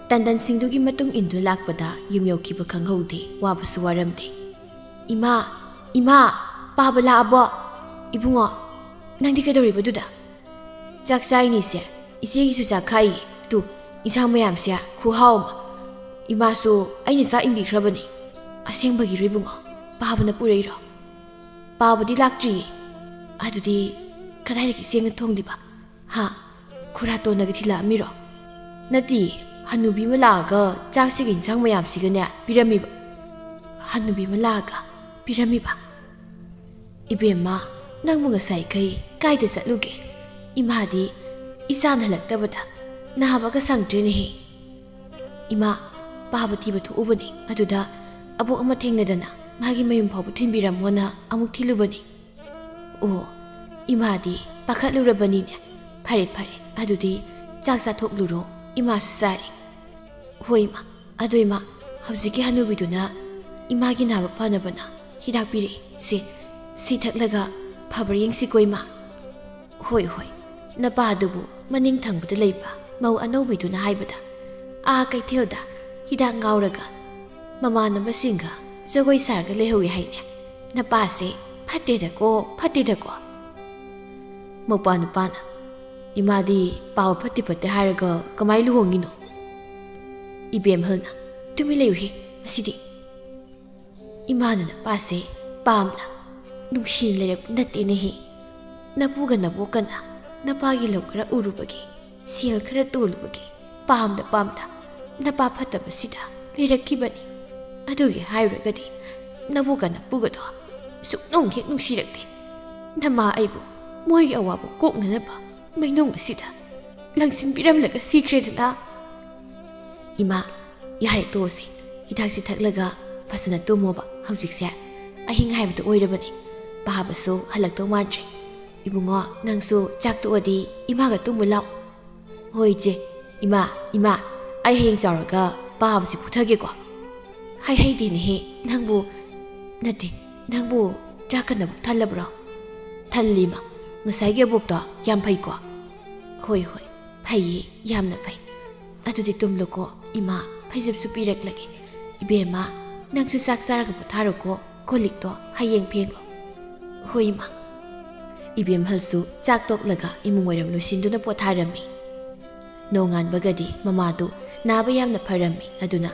ꯇꯟꯗꯟꯁꯤꯡꯗꯨꯒꯤ ꯃꯇꯨꯡ ꯏꯟꯗꯨꯅ ꯂꯥꯛꯄꯗ ꯌꯨꯝ ꯌꯧꯈꯤꯕ ꯈꯪꯍꯧꯗꯦ, ꯋꯥꯕꯁꯨ ꯋꯥꯔꯝꯗꯦ꯫ "ꯏꯃꯥ, ꯏꯃꯥ, ꯄꯥꯕ ꯂꯥꯛꯑꯕꯣ? ꯏꯕꯨꯡꯉꯣ, ꯅꯪꯗꯤ ꯀꯩꯗꯧꯔꯤꯕꯗꯨꯗ?" "ꯆꯥꯛ ꯆꯥꯏꯅꯤꯁꯦ, ꯏꯆꯦꯒꯤꯁꯨ ꯆꯥꯛ ꯈꯥꯛꯏ꯫ ꯇꯨ, ꯏꯟꯁꯥꯡ ꯃꯌꯥꯝꯁꯦ ꯈꯨꯍꯥꯎ ꯑꯃ꯫ ꯏꯃꯥꯁꯨ ꯑꯩꯅ ꯆꯥꯛ ꯏꯟꯕꯤꯈ꯭ꯔꯕꯅꯤ꯫ ꯑꯁꯦꯡꯕꯒꯤꯔꯣ ꯏꯕꯨꯡꯉꯣ? ꯄꯥꯕꯅ ꯄꯨꯔꯛꯏꯔꯣ?" "ꯄꯥꯕꯗꯤ ꯂꯥꯛꯇ꯭ꯔꯤꯌꯦ꯫ ꯑꯗꯨꯗꯤ ꯀꯗꯥꯏꯗꯒꯤ ꯏꯆꯦꯅ ꯊꯣꯡꯂꯤꯕ? ꯍꯥ? ꯈꯨꯔꯥꯇꯣꯟꯅꯒ ꯊꯤꯜꯂꯛꯑꯝꯃꯤꯔꯣ?" "ꯅꯠꯇꯦ, ꯍꯅꯨꯕꯤ ꯑꯃ ꯂꯥꯛꯑꯒ ꯆꯥꯛꯁꯤꯒ ꯏꯟꯁꯥꯡ ꯃꯌꯥꯝꯁꯤꯒꯅꯦ ꯄꯤꯔꯝꯃꯤꯕ꯫ ꯍꯅꯨꯕꯤ ꯑꯃ ꯂꯥꯛꯑꯒ ꯄꯤꯔꯝꯃꯤꯕ?" "ꯏꯕꯦꯝꯃ, ꯅꯪꯕꯨ ꯉꯁꯥꯏꯈꯩ ꯀꯥꯏꯗ ꯆꯠꯂꯨꯒꯦ? ꯏꯃꯥꯗꯤ ꯏꯆꯥꯅ ꯍꯜꯂꯛꯇꯕꯗ ꯅꯥꯕꯒ ꯁꯪꯗ꯭ꯔꯦꯅꯦꯍꯦ꯫ ꯏꯃꯥ, ꯄꯥꯕ ꯊꯤꯕ ꯊꯣꯛꯎꯕꯅꯤ, ꯑꯗꯨꯗ ꯑꯕꯣꯛ ꯑꯃ ꯊꯦꯡꯅꯗꯅ ꯃꯥꯒꯤ ꯃꯌꯨꯝ ꯐꯥꯎꯕ ꯊꯤꯟꯕꯤꯔꯝꯃꯣꯅ ꯑꯃꯨꯛ ꯊꯤꯜꯂꯨꯕꯅꯤ꯫ ꯑꯣ, ꯏꯃꯥꯗꯤ ꯄꯥꯈꯠꯂꯨꯔꯕꯅꯤꯅꯦ꯫ ꯐꯔꯦ, ꯐꯔꯦ, ꯑꯗꯨꯗꯤ ꯆꯥꯛ ꯆꯥꯊꯣꯛꯂꯨꯔꯣ, ꯏꯃꯥꯁꯨ ꯆꯥꯔꯦ꯫" "ꯍꯣꯏ, ꯏꯃꯥ꯫ ꯑꯗꯣ ꯏꯃꯥ, ꯍꯧꯖꯤꯛꯀꯤ ꯍꯅꯨꯕꯤꯗꯨꯅ ꯏꯃꯥꯒꯤ ꯅꯥꯕ ꯐꯅꯕꯅ ꯍꯤꯗꯥꯛ ꯄꯤꯔꯛꯑꯦ꯫ ꯁꯤ, ꯁꯤ ꯊꯛꯂꯒ ꯐꯕ꯭ꯔꯥ ꯌꯦꯡꯁꯤꯀꯣ, ꯏꯃꯥ꯫" "ꯍꯣꯏ, ꯍꯣꯏ, ꯅꯄꯥꯗꯨꯕꯨ ꯃꯅꯤꯡ ꯊꯪꯕꯗ ꯂꯩꯕ ꯃꯧ ꯑꯅꯧꯕꯤꯗꯨꯅ ꯍꯥꯏꯕꯗ ꯑꯥ ꯀꯩꯊꯦꯜꯗ ꯍꯤꯗꯥꯛ ꯉꯥꯎꯔꯒ ꯃꯃꯥꯟꯅꯕꯁꯤꯡꯒ ꯖꯒꯣꯏ ꯁꯥꯔꯒ ꯂꯩꯍꯧꯏ ꯍꯥꯏꯅꯦ꯫ ꯅꯄꯥꯁꯦ ꯐꯠꯇꯦꯗꯀꯣ, ꯐꯠꯇꯦꯗꯀꯣ꯫" ꯃꯧꯄꯥ ꯅꯨꯄꯥꯅ, "ꯏꯃꯥꯗꯤ ꯄꯥꯕ ꯐꯠꯇꯦ ꯐꯠꯇꯦ ꯍꯥꯏꯔꯒ ꯀꯃꯥꯏ ꯂꯨꯍꯣꯡꯉꯤꯅꯣ?" ꯏꯕꯦꯝꯍꯜꯅ, "ꯇꯨꯃꯤꯟ ꯂꯩꯌꯨꯍꯦ, ꯃꯁꯤꯗꯤ꯫ ꯏꯃꯥꯅ ꯅꯄꯥꯁꯦ ꯄꯥꯝꯅ ꯅꯨꯡꯁꯤꯅ ꯂꯩꯔꯛꯄ ꯅꯠꯇꯦꯅꯦꯍꯦ꯫ ꯅꯄꯨꯒ ꯅꯕꯣꯛꯀꯅ ꯅꯄꯥꯒꯤ ꯂꯧ ꯈꯔ ꯎꯔꯨꯕꯒꯤ, ꯁꯦꯜ ꯈꯔ ꯇꯣꯜꯂꯨꯕꯒꯤ ꯄꯥꯝꯗ ꯄꯥꯝꯗ ꯅꯄꯥ ꯐꯠꯇꯕꯁꯤꯗ ꯂꯩꯔꯛꯈꯤꯕꯅꯤ꯫ ꯑꯗꯨꯒꯤ ꯍꯥꯏꯔꯨꯔꯒꯗꯤ ꯅꯕꯣꯛꯀ ꯅꯄꯨꯒꯗꯣ ꯁꯨꯛꯅꯨꯡ ꯍꯦꯛ ꯅꯨꯡꯁꯤꯔꯛꯇꯦ꯫ ꯅꯃꯥ ꯑꯩꯕꯨ ꯃꯣꯏꯒꯤ ꯑꯋꯥꯕ ꯀꯣꯛꯅꯅꯕ ꯃꯩꯅꯨꯡ ꯑꯁꯤꯗ ꯂꯪꯁꯤꯟꯕꯤꯔꯝꯂꯒ ꯁꯤꯈ꯭ꯔꯦꯗꯅ꯫" "ꯏꯃꯥ, ꯌꯥꯔꯦ, ꯇꯣꯛꯑꯁꯤ꯫ ꯍꯤꯗꯥꯛꯁꯤ ꯊꯛꯂꯒ ꯐꯖꯅ ꯇꯨꯝꯃꯣꯕ꯫ ꯍꯧꯖꯤꯛꯁꯦ ꯑꯍꯤꯡ ꯍꯥꯏꯕꯗꯨ ꯑꯣꯏꯔꯕꯅꯤ꯫ ꯄꯥꯕꯁꯨ ꯍꯜꯂꯛꯇꯧ ꯃꯥꯟꯗ꯭ꯔꯦ꯫ ꯏꯕꯨꯡꯉꯣ, ꯅꯪꯁꯨ ꯆꯥꯛ ꯇꯣꯛꯑꯗꯤ ꯏꯃꯥꯒ ꯇꯨꯝꯃꯨ ꯂꯥꯎ꯫" "ꯍꯣꯏ, ꯏꯆꯦ꯫ ꯏꯃꯥ, ꯏꯃꯥ, ꯑꯩ ꯍꯌꯦꯡ ꯆꯥꯎꯔꯒ ꯄꯥꯕꯁꯤ ꯐꯨꯊꯒꯦꯀꯣ꯫ ꯍꯥꯏ ꯍꯩꯗꯦꯅꯦꯍꯦ, ꯅꯪꯕꯨ, ꯅꯠꯇꯦ, ꯅꯪꯕꯨ ꯆꯥꯛꯀ ꯅꯕꯨꯛ ꯊꯜꯂꯕ꯭ꯔꯣ? ꯊꯜꯂꯤꯃ, ꯉꯁꯥꯏꯒꯤ ꯑꯕꯣꯛꯇꯣ ꯌꯥꯝ ꯐꯩꯀꯣ? ꯍꯣꯏ, ꯍꯣꯏ, ꯐꯩꯌꯦ, ꯌꯥꯝꯅ ꯐꯩ꯫ ꯑꯗꯨꯗꯤ ꯇꯨꯝꯂꯣꯀꯣ, ꯏꯃꯥ ꯐꯩꯖꯨꯞꯁꯨ ꯄꯤꯔꯛꯂꯒꯦ꯫ ꯏꯕꯦꯝꯃ, ꯅꯪꯁꯨ ꯆꯥꯛ ꯆꯥꯔꯒ ꯄꯣꯊꯥꯔꯣꯀꯣ, ꯀꯣꯜ ꯂꯤꯛꯇꯣ ꯍꯌꯦꯡ ꯐꯦꯡꯂꯣ꯫ ꯍꯣꯏ, ꯏꯃꯥ꯫ ꯏꯕꯦꯝꯍꯜꯁꯨ ꯆꯥꯛ ꯇꯣꯛꯂꯒ ꯏꯃꯨꯡ ꯋꯥꯏꯔꯝ ꯂꯣꯏꯁꯤꯟꯗꯨꯅ ꯄꯣꯊꯥꯔꯝꯃꯤ꯫ ꯅꯣꯡꯉꯥꯟꯕꯒꯗꯤ ꯃꯃꯥꯗꯨ ꯅꯥꯕ ꯌꯥꯝꯅ ꯐꯔꯝꯃꯤ, ꯑꯗꯨꯅ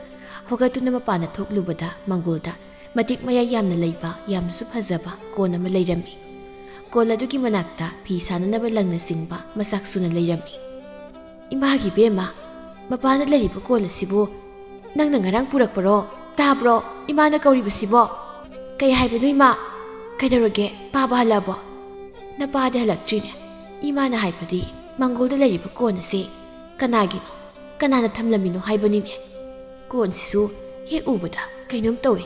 ꯍꯧꯒꯠꯇꯨꯅ ꯃꯄꯥꯟꯗ ꯊꯣꯛꯂꯨꯕꯗ ꯃꯪꯒꯣꯜꯗ ꯃꯇꯤꯛ ꯃꯌꯥꯏ ꯌꯥꯝꯅ ꯂꯩꯕ, ꯌꯥꯝꯅꯁꯨ ꯐꯖꯕ ꯀꯣꯟ ꯑꯃ ꯂꯩꯔꯝꯃꯤ꯫ ꯀꯣꯟ ꯑꯗꯨꯒꯤ ꯃꯅꯥꯛꯇ ꯐꯤ ꯁꯥꯅꯅꯕ ꯂꯪꯅꯆꯤꯡꯕ ꯃꯆꯥꯛ ꯁꯨꯅ ꯂꯩꯔꯝꯃꯤ꯫ "ꯏꯃꯥꯒꯤ ꯏꯕꯦꯝꯃ, ꯃꯄꯥꯟꯗ ꯂꯩꯔꯤꯕ ꯀꯣꯟ ꯑꯁꯤꯕꯨ ꯅꯪꯅ ꯉꯔꯥꯡ ꯄꯨꯔꯛꯄꯔꯣ? ꯇꯥꯕ꯭ꯔꯣ ꯏꯃꯥꯅ ꯀꯧꯔꯤꯕꯁꯤꯕꯣ? ꯀꯩ ꯍꯥꯏꯕꯅꯣ ꯏꯃꯥ? ꯀꯩꯗꯧꯔꯒꯦ, ꯄꯥꯕ ꯍꯜꯂꯛꯑꯕꯣ?" "ꯅꯄꯥꯗꯤ ꯍꯜꯂꯛꯇ꯭ꯔꯤꯅꯦ꯫ ꯏꯃꯥꯅ ꯍꯥꯏꯕꯗꯤ ꯃꯪꯒꯣꯜꯗ ꯂꯩꯔꯤꯕ ꯀꯣꯟ ꯑꯁꯤ ꯀꯅꯥꯒꯤꯅꯣ, ꯀꯅꯥꯅ ꯊꯝꯂꯝꯃꯤꯅꯣ ꯍꯥꯏꯕꯅꯤꯅꯦ꯫ ꯀꯣꯟꯁꯤꯁꯨ ꯍꯦꯛ ꯎꯕꯗ ꯀꯩꯅꯣꯝ ꯇꯧꯏ꯫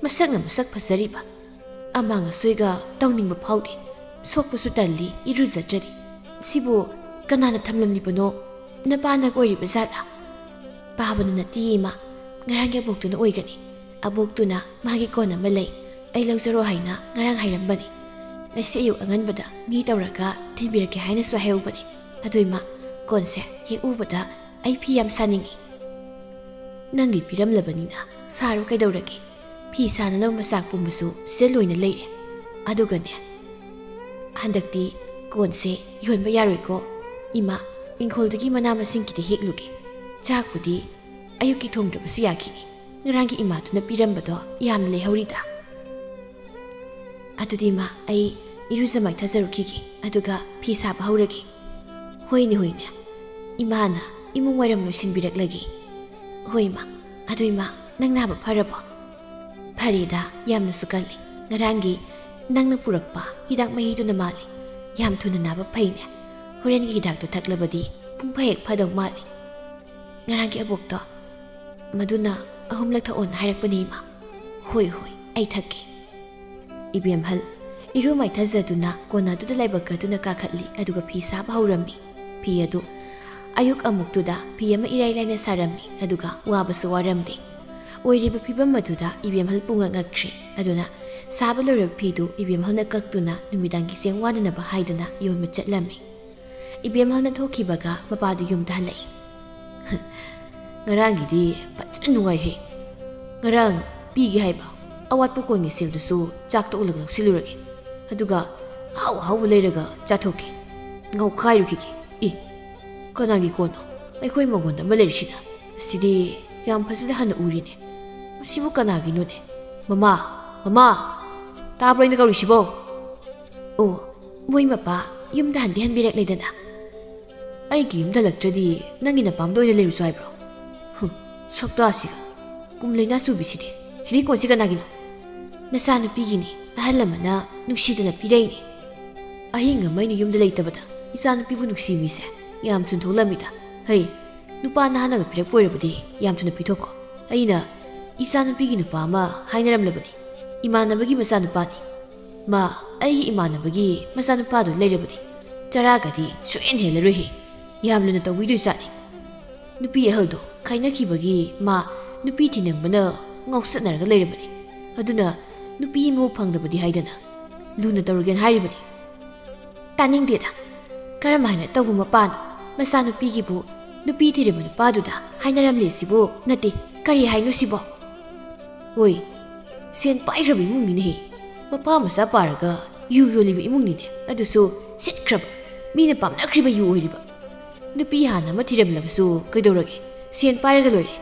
ꯃꯁꯛꯅ ꯃꯁꯛ ꯐꯖꯔꯤꯕ꯫ ꯑꯃꯥꯡ ꯑꯁꯣꯏꯒ ꯇꯧꯅꯤꯡꯕ ꯐꯥꯎꯗꯦ꯫ ꯁꯣꯛꯄꯁꯨ ꯇꯜꯂꯤ, ꯏꯔꯨꯖꯗ꯭ꯔꯗꯤ꯫ ꯁꯤꯕꯨ ꯀꯅꯥꯅ ꯊꯝꯂꯝꯂꯤꯕꯅꯣ? ꯅꯄꯥꯅ ꯑꯣꯏꯔꯤꯕ ꯖꯥꯠꯂꯥ?" "ꯄꯥꯕꯅ ꯅꯠꯇꯦ ꯏꯃꯥ, ꯉꯔꯥꯡꯒꯤ ꯑꯕꯣꯛꯇꯨꯅ ꯑꯣꯏꯒꯅꯤ꯫ ꯑꯕꯣꯛꯇꯨꯅ ꯃꯥꯒꯤ ꯀꯣꯟ ꯑꯃ ꯂꯩ, ꯑꯩ ꯂꯧꯖꯔꯣ ꯍꯥꯏꯅ ꯉꯔꯥꯡ ꯍꯥꯏꯔꯝꯕꯅꯤ꯫ ꯉꯁꯤ ꯑꯌꯨꯛ ꯑꯉꯟꯕꯗ ꯃꯤ ꯇꯧꯔꯒ ꯊꯤꯟꯕꯤꯔꯛꯀꯦ ꯍꯥꯏꯅꯁꯨ ꯍꯥꯏꯍꯧꯕꯅꯤ꯫ ꯑꯗꯨ ꯏꯃꯥ, ꯀꯣꯟꯁꯦ ꯍꯦꯛ ꯎꯕꯗ ꯑꯩ ꯐꯤ ꯌꯥꯝ ꯁꯥꯅꯤꯡꯏ꯫" "ꯅꯪꯒꯤ ꯄꯤꯔꯝꯂꯕꯅꯤꯅ ꯁꯥꯔꯣ, ꯀꯩꯗꯧꯔꯒꯦ? ꯐꯤ ꯁꯥꯅꯅꯕ ꯃꯆꯥꯛ ꯄꯨꯝꯕꯁꯨ ꯁꯤꯗ ꯂꯣꯏꯅ ꯂꯩꯔꯦ꯫ ꯑꯗꯨꯒꯅꯦ, ꯍꯟꯗꯛꯇꯤ ꯀꯣꯟꯁꯦ ꯌꯣꯟꯕ ꯌꯥꯔꯣꯏꯀꯣ꯫ ꯏꯃꯥ, ꯏꯪꯈꯣꯜꯗꯒꯤ ꯃꯅꯥ ꯃꯁꯤꯡ ꯈꯤꯇ ꯍꯦꯛꯂꯨꯒꯦ꯫ ꯆꯥꯛꯄꯨꯗꯤ ꯑꯌꯨꯛꯀꯤ ꯊꯣꯡꯗ꯭ꯔꯕꯁꯨ ꯌꯥꯈꯤꯅꯤ꯫ ꯉꯔꯥꯡꯒꯤ ꯏꯃꯥꯗꯨꯅ ꯄꯤꯔꯝꯕꯗꯣ ꯌꯥꯝꯅ ꯂꯩꯍꯧꯔꯤꯗ꯫" "ꯑꯗꯨꯗꯤ ꯏꯃꯥ, ꯑꯩ ꯏꯔꯨꯖ ꯃꯥꯏꯊꯖꯔꯨꯈꯤꯒꯦ, ꯑꯗꯨꯒ ꯐꯤ ꯁꯥꯕ ꯍꯧꯔꯒꯦ꯫" "ꯍꯣꯏꯅꯦ, ꯍꯣꯏꯅꯦ, ꯏꯃꯥꯅ ꯏꯃꯨꯡ ꯋꯥꯏꯔꯝ ꯂꯣꯏꯁꯤꯟꯕꯤꯔꯛꯂꯒꯦ꯫" "ꯍꯣꯏ ꯏꯃꯥ꯫ ꯑꯗꯨ ꯏꯃꯥ, ꯅꯪ ꯅꯥꯕ ꯐꯔꯕꯣ?" "ꯐꯔꯦꯗ, ꯌꯥꯝꯅꯁꯨ ꯀꯜꯂꯤ꯫ ꯉꯔꯥꯡꯒꯤ ꯅꯪꯅ ꯄꯨꯔꯛꯄ ꯍꯤꯗꯥꯛ ꯃꯍꯤꯗꯨꯅ ꯃꯥꯜꯂꯤ꯫ ꯌꯥꯝ ꯊꯨꯅ ꯅꯥꯕ ꯐꯩꯅꯦ꯫ ꯍꯣꯔꯦꯟꯒꯤ ꯍꯤꯗꯥꯛꯇꯨ ꯊꯛꯂꯕꯗꯤ ꯄꯨꯡ ꯐꯥ ꯍꯦꯛ ꯐꯗꯧ ꯃꯥꯜꯂꯤ꯫ ꯉꯔꯥꯡꯒꯤ ꯑꯕꯣꯛꯇꯣ, ꯃꯗꯨꯅ ꯑꯍꯨꯝꯂꯛ ꯊꯛꯑꯣꯅ ꯍꯥꯏꯔꯛꯄꯅꯤ ꯏꯃꯥ꯫" "ꯍꯣꯏ, ꯍꯣꯏ, ꯑꯩ ꯊꯛꯀꯦ꯫" ꯏꯕꯦꯝꯍꯜ ꯏꯔꯨ ꯃꯥꯏꯊꯖꯗꯨꯅ ꯀꯣꯟ ꯑꯗꯨꯗ ꯂꯥꯏꯕꯛ ꯀꯠꯇꯨꯅ ꯀꯥꯈꯠꯂꯤ, ꯑꯗꯨꯒ ꯐꯤ ꯁꯥꯕ ꯍꯧꯔꯝꯃꯤ꯫ ꯐꯤ ꯑꯗꯨ ꯑꯌꯨꯛ ꯑꯃꯨꯛꯇꯨꯗ ꯐꯤ ꯑꯃ ꯏꯔꯥꯏ ꯂꯥꯏꯅ ꯁꯥꯔꯝꯃꯤ, ꯑꯗꯨꯒ ꯋꯥꯕꯁꯨ ꯋꯥꯔꯝꯗꯦ꯫ ꯑꯣꯏꯔꯤꯕ ꯐꯤꯕꯝ ꯑꯗꯨꯗ ꯏꯕꯦꯝꯍꯜ ꯄꯨꯡꯉꯛ ꯉꯛꯈ꯭ꯔꯦ꯫ ꯑꯗꯨꯅ ꯁꯥꯕ ꯂꯣꯏꯔꯕ ꯐꯤꯗꯨ ꯏꯕꯦꯝꯍꯜꯅ ꯀꯛꯇꯨꯅ ꯅꯨꯃꯤꯗꯥꯡꯒꯤ ꯆꯦꯡ ꯋꯥꯅꯅꯕ ꯍꯥꯏꯗꯨꯅ ꯌꯣꯟꯕ ꯆꯠꯂꯝꯃꯤ꯫ ꯏꯕꯦꯝꯍꯜꯅ ꯊꯣꯛꯈꯤꯕꯒ ꯃꯄꯥꯗꯨ ꯌꯨꯝꯗ ꯍꯜꯂꯛꯏ꯫ "ꯉꯔꯥꯡꯒꯤꯗꯤ ꯐꯖꯅ ꯅꯨꯡꯉꯥꯏꯍꯦ꯫ ꯉꯔꯥꯡ ꯄꯤꯒꯦ ꯍꯥꯏꯕ ꯑꯋꯥꯠꯄ ꯀꯣꯟꯒꯤ ꯁꯦꯜꯗꯨꯁꯨ ꯆꯥꯛꯇ ꯑꯣꯜꯂꯒ ꯂꯧꯁꯤꯜꯂꯨꯔꯒꯦ꯫ ꯑꯗꯨꯒ ꯑꯍꯥꯎ ꯑꯍꯥꯎꯕ ꯂꯩꯔꯒ ꯆꯥꯊꯣꯛꯀꯦ꯫ ꯉꯧꯈꯥꯏꯔꯨꯈꯤꯒꯦ꯫ ꯏ, ꯀꯅꯥꯒꯤ ꯀꯣꯟꯅꯣ? ꯑꯩꯈꯣꯏ ꯃꯉꯣꯟꯗ ꯑꯃ ꯂꯩꯔꯤꯁꯤꯅ꯫ ꯑꯁꯤꯗꯤ ꯌꯥꯝ ꯐꯖꯅ ꯍꯟꯅ ꯎꯔꯤꯅꯦ꯫ ꯃꯁꯤꯕꯨ ꯀꯅꯥꯒꯤꯅꯣꯅꯦ? ꯃꯃꯥ, ꯃꯃꯥ! ꯇꯥꯕ꯭ꯔꯣ ꯑꯩꯅ ꯀꯧꯔꯤꯁꯤꯕꯣ? ꯑꯣ, ꯃꯣꯏ ꯃꯄꯥ ꯌꯨꯝꯗ ꯍꯟꯗꯤ ꯍꯟꯕꯤꯔꯛꯂꯦꯗꯅ꯫ ꯑꯩꯒꯤ ꯌꯨꯝꯗ ꯍꯜꯂꯛꯇ꯭ꯔꯗꯤ ꯅꯪꯒꯤ ꯅꯄꯥꯝꯗ ꯑꯣꯏꯅ ꯂꯩꯔꯨꯁꯨ ꯍꯥꯏꯕ꯭ꯔꯣ? ꯍꯨꯝ, ꯁꯛꯇꯥꯁꯤꯒ꯫ ꯀꯨꯝ ꯂꯩꯅꯥ ꯆꯨꯕꯤꯁꯤꯗꯤ꯫ ꯁꯤꯗꯤ ꯀꯣꯟꯁꯤ ꯀꯅꯥꯒꯤꯅꯣ? ꯅꯆꯥꯅꯨꯄꯤꯒꯤꯅꯤ, ꯑꯍꯜ ꯑꯃꯅ ꯅꯨꯡꯁꯤꯗꯅ ꯄꯤꯔꯛꯏꯅꯤ꯫ ꯑꯍꯤꯡ ꯑꯃ ꯑꯩꯅ ꯌꯨꯝꯗ ꯂꯩꯇꯕꯗ ꯏꯆꯥꯅꯨꯄꯤꯕꯨ ꯅꯨꯡꯁꯤꯃꯤꯁꯦ ꯌꯥꯝ ꯆꯨꯟꯊꯣꯛꯂꯝꯃꯤꯗ꯫ ꯍꯩ, ꯅꯨꯄꯥ ꯅꯍꯥꯅꯒ ꯄꯤꯔꯛꯄ ꯑꯣꯏꯔꯕꯗꯤ ꯌꯥꯝ ꯊꯨꯅ ꯄꯤꯊꯣꯛꯈꯣ꯫ ꯑꯩꯅ ꯏꯆꯥꯅꯨꯄꯤꯒꯤ ꯅꯨꯄꯥ ꯑꯃ ꯍꯥꯏꯅꯔꯝꯂꯕꯅꯤ, ꯏꯃꯥꯟꯅꯕꯒꯤ ꯃꯆꯥꯅꯨꯄꯥꯅꯤ꯫ ꯃꯥ ꯑꯩꯒꯤ ꯏꯃꯥꯟꯅꯕꯒꯤ ꯃꯆꯥꯅꯨꯄꯥꯗꯨ ꯂꯩꯔꯕꯗꯤ ꯆꯔꯥꯒꯗꯤ ꯁꯨꯛꯍꯦꯟ ꯍꯦꯜꯂꯔꯣꯏꯍꯦ꯫ ꯌꯥꯝ ꯂꯨꯅ ꯇꯧꯕꯤꯗꯣꯏꯖꯥꯠꯅꯤ꯫ ꯅꯨꯄꯤ ꯑꯍꯜꯗꯣ ꯈꯥꯏꯅꯈꯤꯕꯒꯤ ꯃꯥ ꯅꯨꯄꯤ ꯊꯤꯅꯤꯡꯕꯅ ꯉꯥꯎꯆꯠꯅꯔꯒ ꯂꯩꯔꯕꯅꯤ꯫ ꯑꯗꯨꯅ ꯅꯨꯄꯤ ꯑꯃꯕꯨ ꯐꯪꯗꯕꯗꯤ ꯍꯥꯏꯗꯅ ꯂꯨꯅ ꯇꯧꯔꯒꯦꯅ ꯍꯥꯏꯔꯤꯕꯅꯤ꯫ ꯇꯥꯅꯤꯡꯗꯦꯗ꯫ ꯀꯔꯝ ꯍꯥꯏꯅ ꯇꯧꯕ ꯃꯄꯥꯅꯣ? ꯃꯆꯥꯅꯨꯄꯤꯒꯤꯕꯨ ꯅꯨꯄꯤ ꯊꯤꯔꯕ ꯅꯨꯄꯥꯗꯨꯗ ꯍꯥꯏꯅꯔꯝꯂꯦ ꯁꯤꯕꯨ? ꯅꯠꯇꯦ, ꯀꯔꯤ ꯍꯥꯏꯅꯣ ꯁꯤꯕꯣ? ꯍꯣꯏ, ꯁꯦꯟ ꯄꯥꯏꯈ꯭ꯔꯕ ꯏꯃꯨꯡꯅꯤꯅꯦꯍꯦ꯫ ꯃꯄꯥ ꯃꯆꯥ ꯄꯥꯔꯒ ꯌꯨ ꯌꯣꯜꯂꯤꯕ ꯏꯃꯨꯡꯅꯤꯅꯦ꯫ ꯑꯗꯨꯁꯨ ꯁꯤꯠꯈ꯭ꯔꯕ, ꯃꯤꯅ ꯄꯥꯝꯅꯈ꯭ꯔꯤꯕ ꯌꯨ ꯑꯣꯏꯔꯤꯕ꯫ ꯅꯨꯄꯤ ꯍꯥꯟꯅ ꯑꯃ ꯊꯤꯔꯝꯂꯕꯁꯨ ꯀꯩꯗꯧꯔꯒꯦ? ꯁꯦꯟ ꯄꯥꯏꯔꯒ ꯂꯣꯏꯔꯦ꯫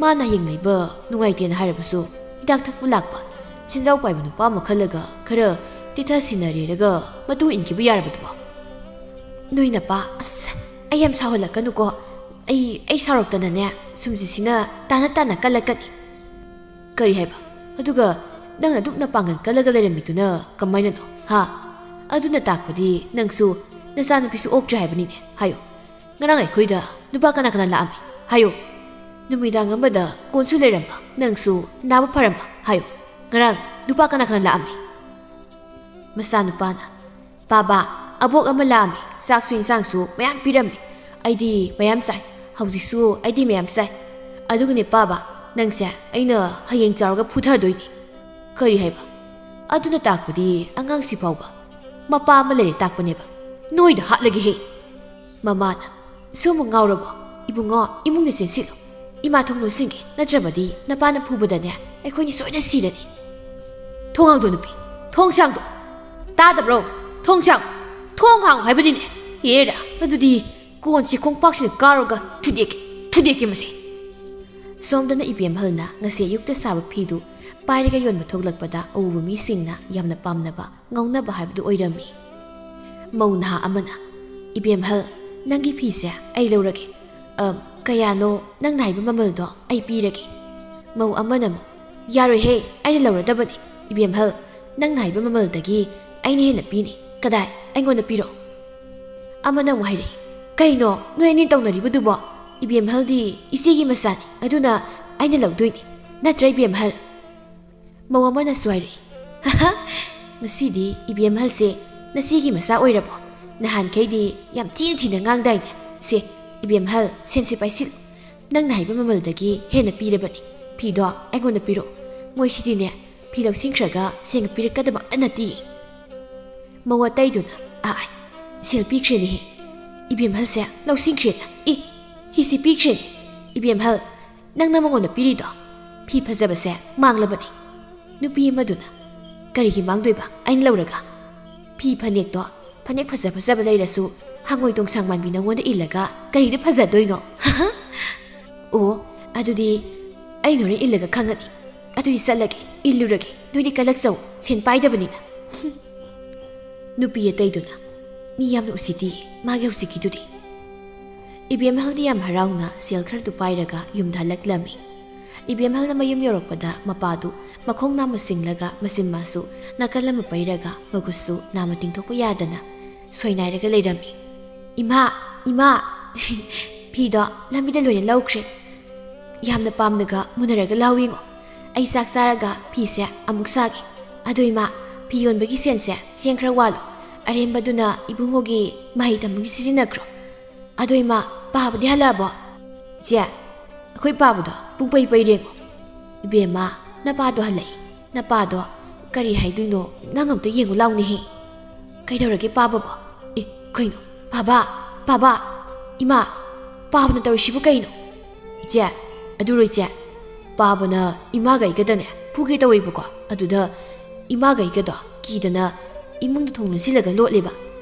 ꯃꯥꯅ ꯍꯌꯦꯡ ꯂꯩꯕ ꯅꯨꯡꯉꯥꯏꯇꯦꯅ ꯍꯥꯏꯔꯕꯁꯨ ꯍꯤꯗꯥꯛ ꯊꯛꯄ ꯂꯥꯛꯄ ꯁꯦꯟꯖꯥꯎ ꯄꯥꯏꯕ ꯅꯨꯄꯥ ꯑꯃ ꯈꯜꯂꯒ ꯈꯔ ꯇꯦꯊ ꯁꯤꯟꯅꯔꯦꯔꯒ ꯃꯇꯨꯡ ꯏꯟꯈꯤꯕ ꯌꯥꯔꯕꯗꯨꯕꯣ? ꯅꯣꯏ ꯅꯄꯥ, ꯑꯁ, ꯑꯩ ꯌꯥꯝ ꯁꯥꯎꯍꯜꯂꯛꯀꯅꯨꯀꯣ꯫ ꯑꯩ, ꯑꯩ ꯁꯥꯎꯔꯛꯇꯅꯅꯦ, ꯁꯨꯝꯁꯤꯠꯁꯤꯅ ꯇꯥꯅ ꯇꯥꯅ ꯀꯜꯂꯛꯀꯅꯤ꯫ ꯀꯔꯤ ꯍꯥꯏꯕ? ꯑꯗꯨꯒ ꯅꯪꯅ ꯑꯗꯨꯛ ꯅꯄꯥꯡꯒꯜ ꯀꯜꯂꯒ ꯂꯩꯔꯝꯃꯤꯗꯨꯅ ꯀꯃꯥꯏꯅꯅꯣ? ꯍꯥ? ꯑꯗꯨꯅ ꯇꯥꯛꯄꯗꯤ ꯅꯪꯁꯨ ꯅꯆꯥꯅꯨꯄꯤꯁꯨ ꯑꯣꯛꯇ꯭ꯔꯦ ꯍꯥꯏꯕꯅꯤꯅꯦ꯫ ꯍꯥꯏꯌꯣ꯫ ꯉꯔꯥꯡ ꯑꯩꯈꯣꯏꯗ ꯅꯨꯄꯥ ꯀꯅꯥ ꯀꯅꯥ ꯂꯥꯛꯑꯝꯃꯤ? ꯍꯥꯏꯌꯣ꯫ ꯅꯨꯃꯤꯗꯥꯡ ꯑꯃꯗ ꯀꯣꯟꯁꯨ ꯂꯩꯔꯝꯕ ꯅꯪꯁꯨ ꯅꯥꯕ ꯐꯔꯝꯕ? ꯍꯥꯏꯌꯣ꯫ ꯉꯔꯥꯡ ꯅꯨꯄꯥ ꯀꯅꯥ ꯀꯅꯥ ꯂꯥꯛꯑꯝꯃꯤ? ꯃꯆꯥꯅꯨꯄꯥꯅ, "ꯕꯥꯕꯥ, ꯑꯕꯣꯛ ꯑꯃ ꯂꯥꯛꯑꯝꯃꯤ, ꯆꯥꯛꯁꯨ ꯏꯟꯁꯥꯡꯁꯨ ꯃꯌꯥꯝ ꯄꯤꯔꯝꯃꯤ꯫ ꯑꯩꯗꯤ ꯃꯌꯥꯝ ꯆꯥꯏ꯫ ꯍꯧꯖꯤꯛꯁꯨ ꯑꯩꯗꯤ ꯃꯌꯥꯝ ꯆꯥꯏ꯫ ꯑꯗꯨꯒꯅꯦ ꯄꯥꯕ, ꯅꯪꯁꯦ ꯑꯩꯅ ꯍꯌꯦꯡ ꯆꯥꯎꯔꯒ ꯐꯨꯊꯗꯣꯏꯅꯤ꯫ ꯀꯔꯤ ꯍꯥꯏꯕ? ꯑꯗꯨꯅ ꯇꯥꯛꯄꯗꯤ ꯑꯉꯥꯡꯁꯤ ꯐꯥꯎꯕ ꯃꯄꯥ ꯑꯃ ꯂꯩꯔꯦ ꯇꯥꯛꯄꯅꯦꯕ꯫ ꯅꯣꯏꯗ ꯍꯥꯠꯂꯒꯦꯍꯦ꯫ ꯃꯃꯥꯅ, "ꯁꯣꯝꯕꯨ ꯉꯥꯎꯔꯕꯣ? ꯏꯕꯨꯡꯉꯣ, ꯏꯃꯨꯡꯗ ꯆꯦꯟꯁꯤꯜꯂꯨ꯫ ꯏꯃꯥ ꯊꯣꯡ ꯂꯣꯟꯁꯤꯟꯒꯦ, ꯅꯠꯇ꯭ꯔꯕꯗꯤ ꯅꯄꯥꯅ ꯐꯨꯕꯗꯅꯦ ꯑꯩꯈꯣꯏꯅꯤ ꯁꯣꯏꯗꯅ ꯁꯤꯔꯅꯤ꯫ ꯊꯣꯡ ꯍꯥꯡꯗꯣ ꯅꯨꯄꯤ, ꯊꯣꯡ ꯁꯥꯡꯗꯣ꯫ ꯇꯥꯗꯕ꯭ꯔꯣ? ꯊꯣꯡ ꯁꯥꯡ, ꯊꯣꯡ ꯍꯥꯡꯉꯨ ꯍꯥꯏꯕꯅꯤꯅꯦ꯫ ꯍꯦꯔꯥ, ꯑꯗꯨꯗꯤ ꯀꯣꯟꯁꯤ ꯈꯣꯡꯄꯥꯛꯁꯤꯅ ꯀꯥꯎꯔꯒ ꯊꯨꯗꯦꯛꯀꯦ, ꯊꯨꯗꯦꯛꯀꯦ ꯃꯁꯤ꯫" ꯁꯣꯝꯗꯅ ꯏꯕꯦꯝꯍꯜꯅ ꯉꯁꯤ ꯑꯌꯨꯛꯇ ꯁꯥꯕ ꯐꯤꯗꯨ ꯄꯥꯏꯔꯒ ꯌꯣꯟꯕ ꯊꯣꯛꯂꯛꯄꯗ ꯑꯎꯕ ꯃꯤꯁꯤꯡꯅ ꯌꯥꯝꯅ ꯄꯥꯝꯅꯕ, ꯉꯥꯎꯅꯕ ꯍꯥꯏꯕꯗꯨ ꯑꯣꯏꯔꯝꯃꯤ꯫ ꯃꯧ ꯅꯍꯥ ꯑꯃꯅ, "ꯏꯕꯦꯝꯍꯜ, ꯅꯪꯒꯤ ꯐꯤꯁꯦ ꯑꯩ ꯂꯧꯔꯒꯦ꯫ ꯑ, ꯀꯌꯥꯅꯣ ꯅꯪꯅ ꯍꯥꯏꯕ ꯃꯃꯜꯗꯣ ꯑꯩ ꯄꯤꯔꯒꯦ꯫" ꯃꯧ ꯑꯃꯅ ꯑꯃꯨꯛ, "ꯌꯥꯔꯣꯏꯍꯦ, ꯑꯩꯅ ꯂꯧꯔꯗꯕꯅꯤ꯫ ꯏꯕꯦꯝꯍꯜ, ꯅꯪꯅ ꯍꯥꯏꯕ ꯃꯃꯜꯗꯒꯤ ꯑꯩꯅ ꯍꯦꯟꯅ ꯄꯤꯅꯤ꯫ ꯀꯗꯥꯏ? ꯑꯩꯉꯣꯟꯗ ꯄꯤꯔꯣ꯫" ꯑꯃꯅ ꯑꯃꯨꯛ ꯍꯥꯏꯔꯛꯏ, "ꯀꯩꯅꯣ ꯅꯣꯏ ꯑꯅꯤ ꯇꯧꯅꯔꯤꯕꯗꯨꯕꯣ? ꯏꯕꯦꯝꯍꯜꯗꯤ ꯏꯆꯦꯒꯤ ꯃꯆꯥꯅꯤ, ꯑꯗꯨꯅ ꯑꯩꯅ ꯂꯧꯗꯣꯏꯅꯤ꯫ ꯅꯠꯇ꯭ꯔ ꯏꯕꯦꯝꯍꯜ?" ꯃꯧ ꯑꯃꯅꯁꯨ ꯍꯥꯏꯔꯛꯏ, "ꯍꯍ, ꯉꯁꯤꯗꯤ ꯏꯕꯦꯝꯍꯜꯁꯦ ꯅꯆꯦꯒꯤ ꯃꯆꯥ ꯑꯣꯏꯔꯕꯣ? ꯅꯍꯥꯟꯈꯩꯗꯤ ꯌꯥꯝ ꯊꯤꯅ ꯊꯤꯅ ꯉꯥꯡꯗꯥꯏꯅꯦ꯫ ꯁꯦ, ꯏꯕꯦꯝꯍꯜ, ꯁꯦꯟꯁꯦ ꯄꯥꯏꯁꯤꯜꯂꯨ꯫ ꯅꯪꯅ ꯍꯥꯏꯕ ꯃꯃꯜꯗꯒꯤ ꯍꯦꯟꯅ ꯄꯤꯔꯕꯅꯤ꯫ ꯐꯤꯗꯣ ꯑꯩꯉꯣꯟꯗ ꯄꯤꯔꯛꯑꯣ꯫ ꯃꯣꯏꯁꯤꯗꯤꯅꯦ, ꯐꯤ ꯂꯧꯁꯤꯟꯈ꯭ꯔꯒ ꯁꯦꯟꯒ ꯄꯤꯔꯛꯀꯗꯕ ꯑꯝꯇ ꯅꯠꯇꯦ꯫" ꯃꯧ ꯑꯇꯩꯗꯨꯅ, "ꯑꯥꯏ, ꯁꯦꯜ ꯄꯤꯈ꯭ꯔꯦꯅꯦꯍꯦ꯫ ꯏꯕꯦꯝꯍꯜꯁꯦ ꯂꯧꯁꯤꯟꯈ꯭ꯔꯦꯅ꯫ ꯏ, ꯍꯤꯁꯤ ꯄꯤꯈ꯭ꯔꯦꯅꯦ꯫ ꯏꯕꯦꯝꯍꯜ, ꯅꯪꯅ ꯃꯉꯣꯟꯗ ꯄꯤꯔꯤꯗꯣ ꯐꯤ ꯐꯖꯕꯁꯦ ꯃꯥꯡꯂꯕꯅꯤ꯫" ꯅꯨꯄꯤ ꯑꯃꯗꯨꯅ, "ꯀꯔꯤꯒꯤ ꯃꯥꯡꯗꯣꯏꯕ? ꯑꯩꯅ ꯂꯧꯔꯒ꯫ ꯐꯤ ꯐꯅꯦꯛꯇꯣ, ꯐꯅꯦꯛ ꯐꯖ ꯐꯖꯕ ꯂꯩꯔꯁꯨ ꯍꯪꯉꯣꯏ ꯇꯣꯡꯁꯥꯡ ꯃꯥꯟꯕꯤ ꯅꯉꯣꯟꯗ ꯏꯜꯂꯒ ꯀꯔꯤꯗ ꯐꯖꯗꯣꯏꯅꯣ?" "ꯑꯣ, ꯑꯗꯨꯗꯤ ꯑꯩꯅ ꯍꯣꯔꯦꯟ ꯏꯜꯂꯒ ꯈꯪꯉꯅꯤ꯫ ꯑꯗꯨꯗꯤ ꯆꯠꯂꯒꯦ, ꯏꯜꯂꯨꯔꯒꯦ꯫ ꯅꯣꯏꯗꯤ ꯀꯜꯂꯛꯆꯧ, ꯁꯦꯟ ꯄꯥꯏꯗꯕꯅꯤꯅ꯫" ꯅꯨꯄꯤ ꯑꯇꯩꯗꯨꯅ, "ꯃꯤ ꯌꯥꯝꯅ ꯎꯁꯤꯠꯇꯤ ꯃꯥꯒꯤ ꯍꯧꯖꯤꯛꯀꯤꯗꯨꯗꯤ꯫" ꯏꯕꯦꯝꯍꯜꯗꯤ ꯌꯥꯝ ꯍꯔꯥꯎꯅ ꯁꯦꯜ ꯈꯔꯗꯨ ꯄꯥꯏꯔꯒ ꯌꯨꯝꯗ ꯍꯜꯂꯛꯂꯝꯃꯤ꯫ ꯏꯕꯦꯝꯍꯜꯅ ꯃꯌꯨꯝ ꯌꯧꯔꯛꯄꯗ ꯃꯄꯥꯗꯨ ꯃꯈꯣꯡ ꯅꯥꯝꯃ ꯁꯤꯡꯂꯒ ꯃꯆꯤꯟ ꯃꯥꯁꯨ ꯅꯥꯀꯜ ꯑꯃ ꯄꯩꯔꯒ ꯃꯈꯨꯠꯁꯨ ꯅꯥꯝꯃ ꯇꯤꯡꯊꯣꯛꯄ ꯌꯥꯗꯅ ꯁꯣꯏꯅꯥꯏꯔꯒ ꯂꯩꯔꯝꯃꯤ꯫ "ꯏꯃꯥ, ꯏꯃꯥ, ꯐꯤꯗꯣ ꯂꯝꯕꯤꯗ ꯂꯣꯏꯅ ꯂꯧꯈ꯭ꯔꯦ꯫ ꯌꯥꯝꯅ ꯄꯥꯝꯅꯒ ꯃꯨꯟꯅꯔꯒ ꯂꯥꯎ ꯌꯦꯡꯉꯣ꯫ ꯑꯩ ꯆꯥꯛ ꯆꯥꯔꯒ ꯐꯤꯁꯦ ꯑꯃꯨꯛ ꯁꯥꯒꯦ꯫ ꯑꯗꯣ ꯏꯃꯥ, ꯐꯤ ꯌꯣꯟꯕꯒꯤ ꯁꯦꯟꯁꯦ ꯆꯦꯡ ꯈꯔ ꯋꯥꯠꯂꯣ꯫ ꯑꯔꯦꯝꯕꯗꯨꯅ ꯏꯕꯨꯡꯉꯣꯒꯤ ꯃꯍꯩ ꯇꯝꯕꯒꯤ ꯁꯤꯖꯤꯟꯅꯈ꯭ꯔꯣ꯫" ꯑꯗꯣ ꯏꯃꯥ, ꯄꯥꯕꯗꯤ ꯍꯜꯂꯛꯑꯕꯣ? ꯏꯆꯦ, ꯑꯩꯈꯣꯏ ꯄꯥꯕꯗꯣ ꯄꯨꯡ ꯄꯩ ꯄꯩꯔꯦꯉꯣ꯫ ꯏꯕꯦꯝꯃ, ꯅꯄꯥꯗꯣ ꯍꯜꯂꯛꯏ꯫ ꯅꯄꯥꯗꯣ ꯀꯔꯤ ꯍꯥꯏꯗꯣꯏꯅꯣ, ꯅꯪ ꯑꯝꯇ ꯌꯦꯡꯉꯨ ꯂꯥꯎꯅꯦꯍꯦ꯫ ꯀꯩꯗꯧꯔꯒꯦ ꯄꯥꯕꯕꯣ? ꯑꯦ, ꯀꯩꯅꯣ? ꯄꯥꯕ! ꯄꯥꯕ! ꯏꯃꯥ! ꯄꯥꯕꯅ ꯇꯧꯔꯤꯁꯤꯕꯨ ꯀꯩꯅꯣ? ꯏꯆꯦ, ꯑꯗꯨꯔꯣ ꯏꯆꯦ, ꯄꯥꯕꯅ ꯏꯃꯥꯒ ꯑꯩꯒꯗꯅꯦ ꯐꯨꯒꯦ ꯇꯧꯋꯦꯕꯀꯣ꯫ ꯑꯗꯨꯗ ꯏꯃꯥꯒ ꯑꯩꯒꯗꯣ ꯀꯤꯗꯅ ꯏꯃꯨꯡꯗ ꯊꯣꯡ ꯂꯣꯟꯁꯤꯜꯂꯒ ꯂꯣꯠꯂꯦꯕ꯫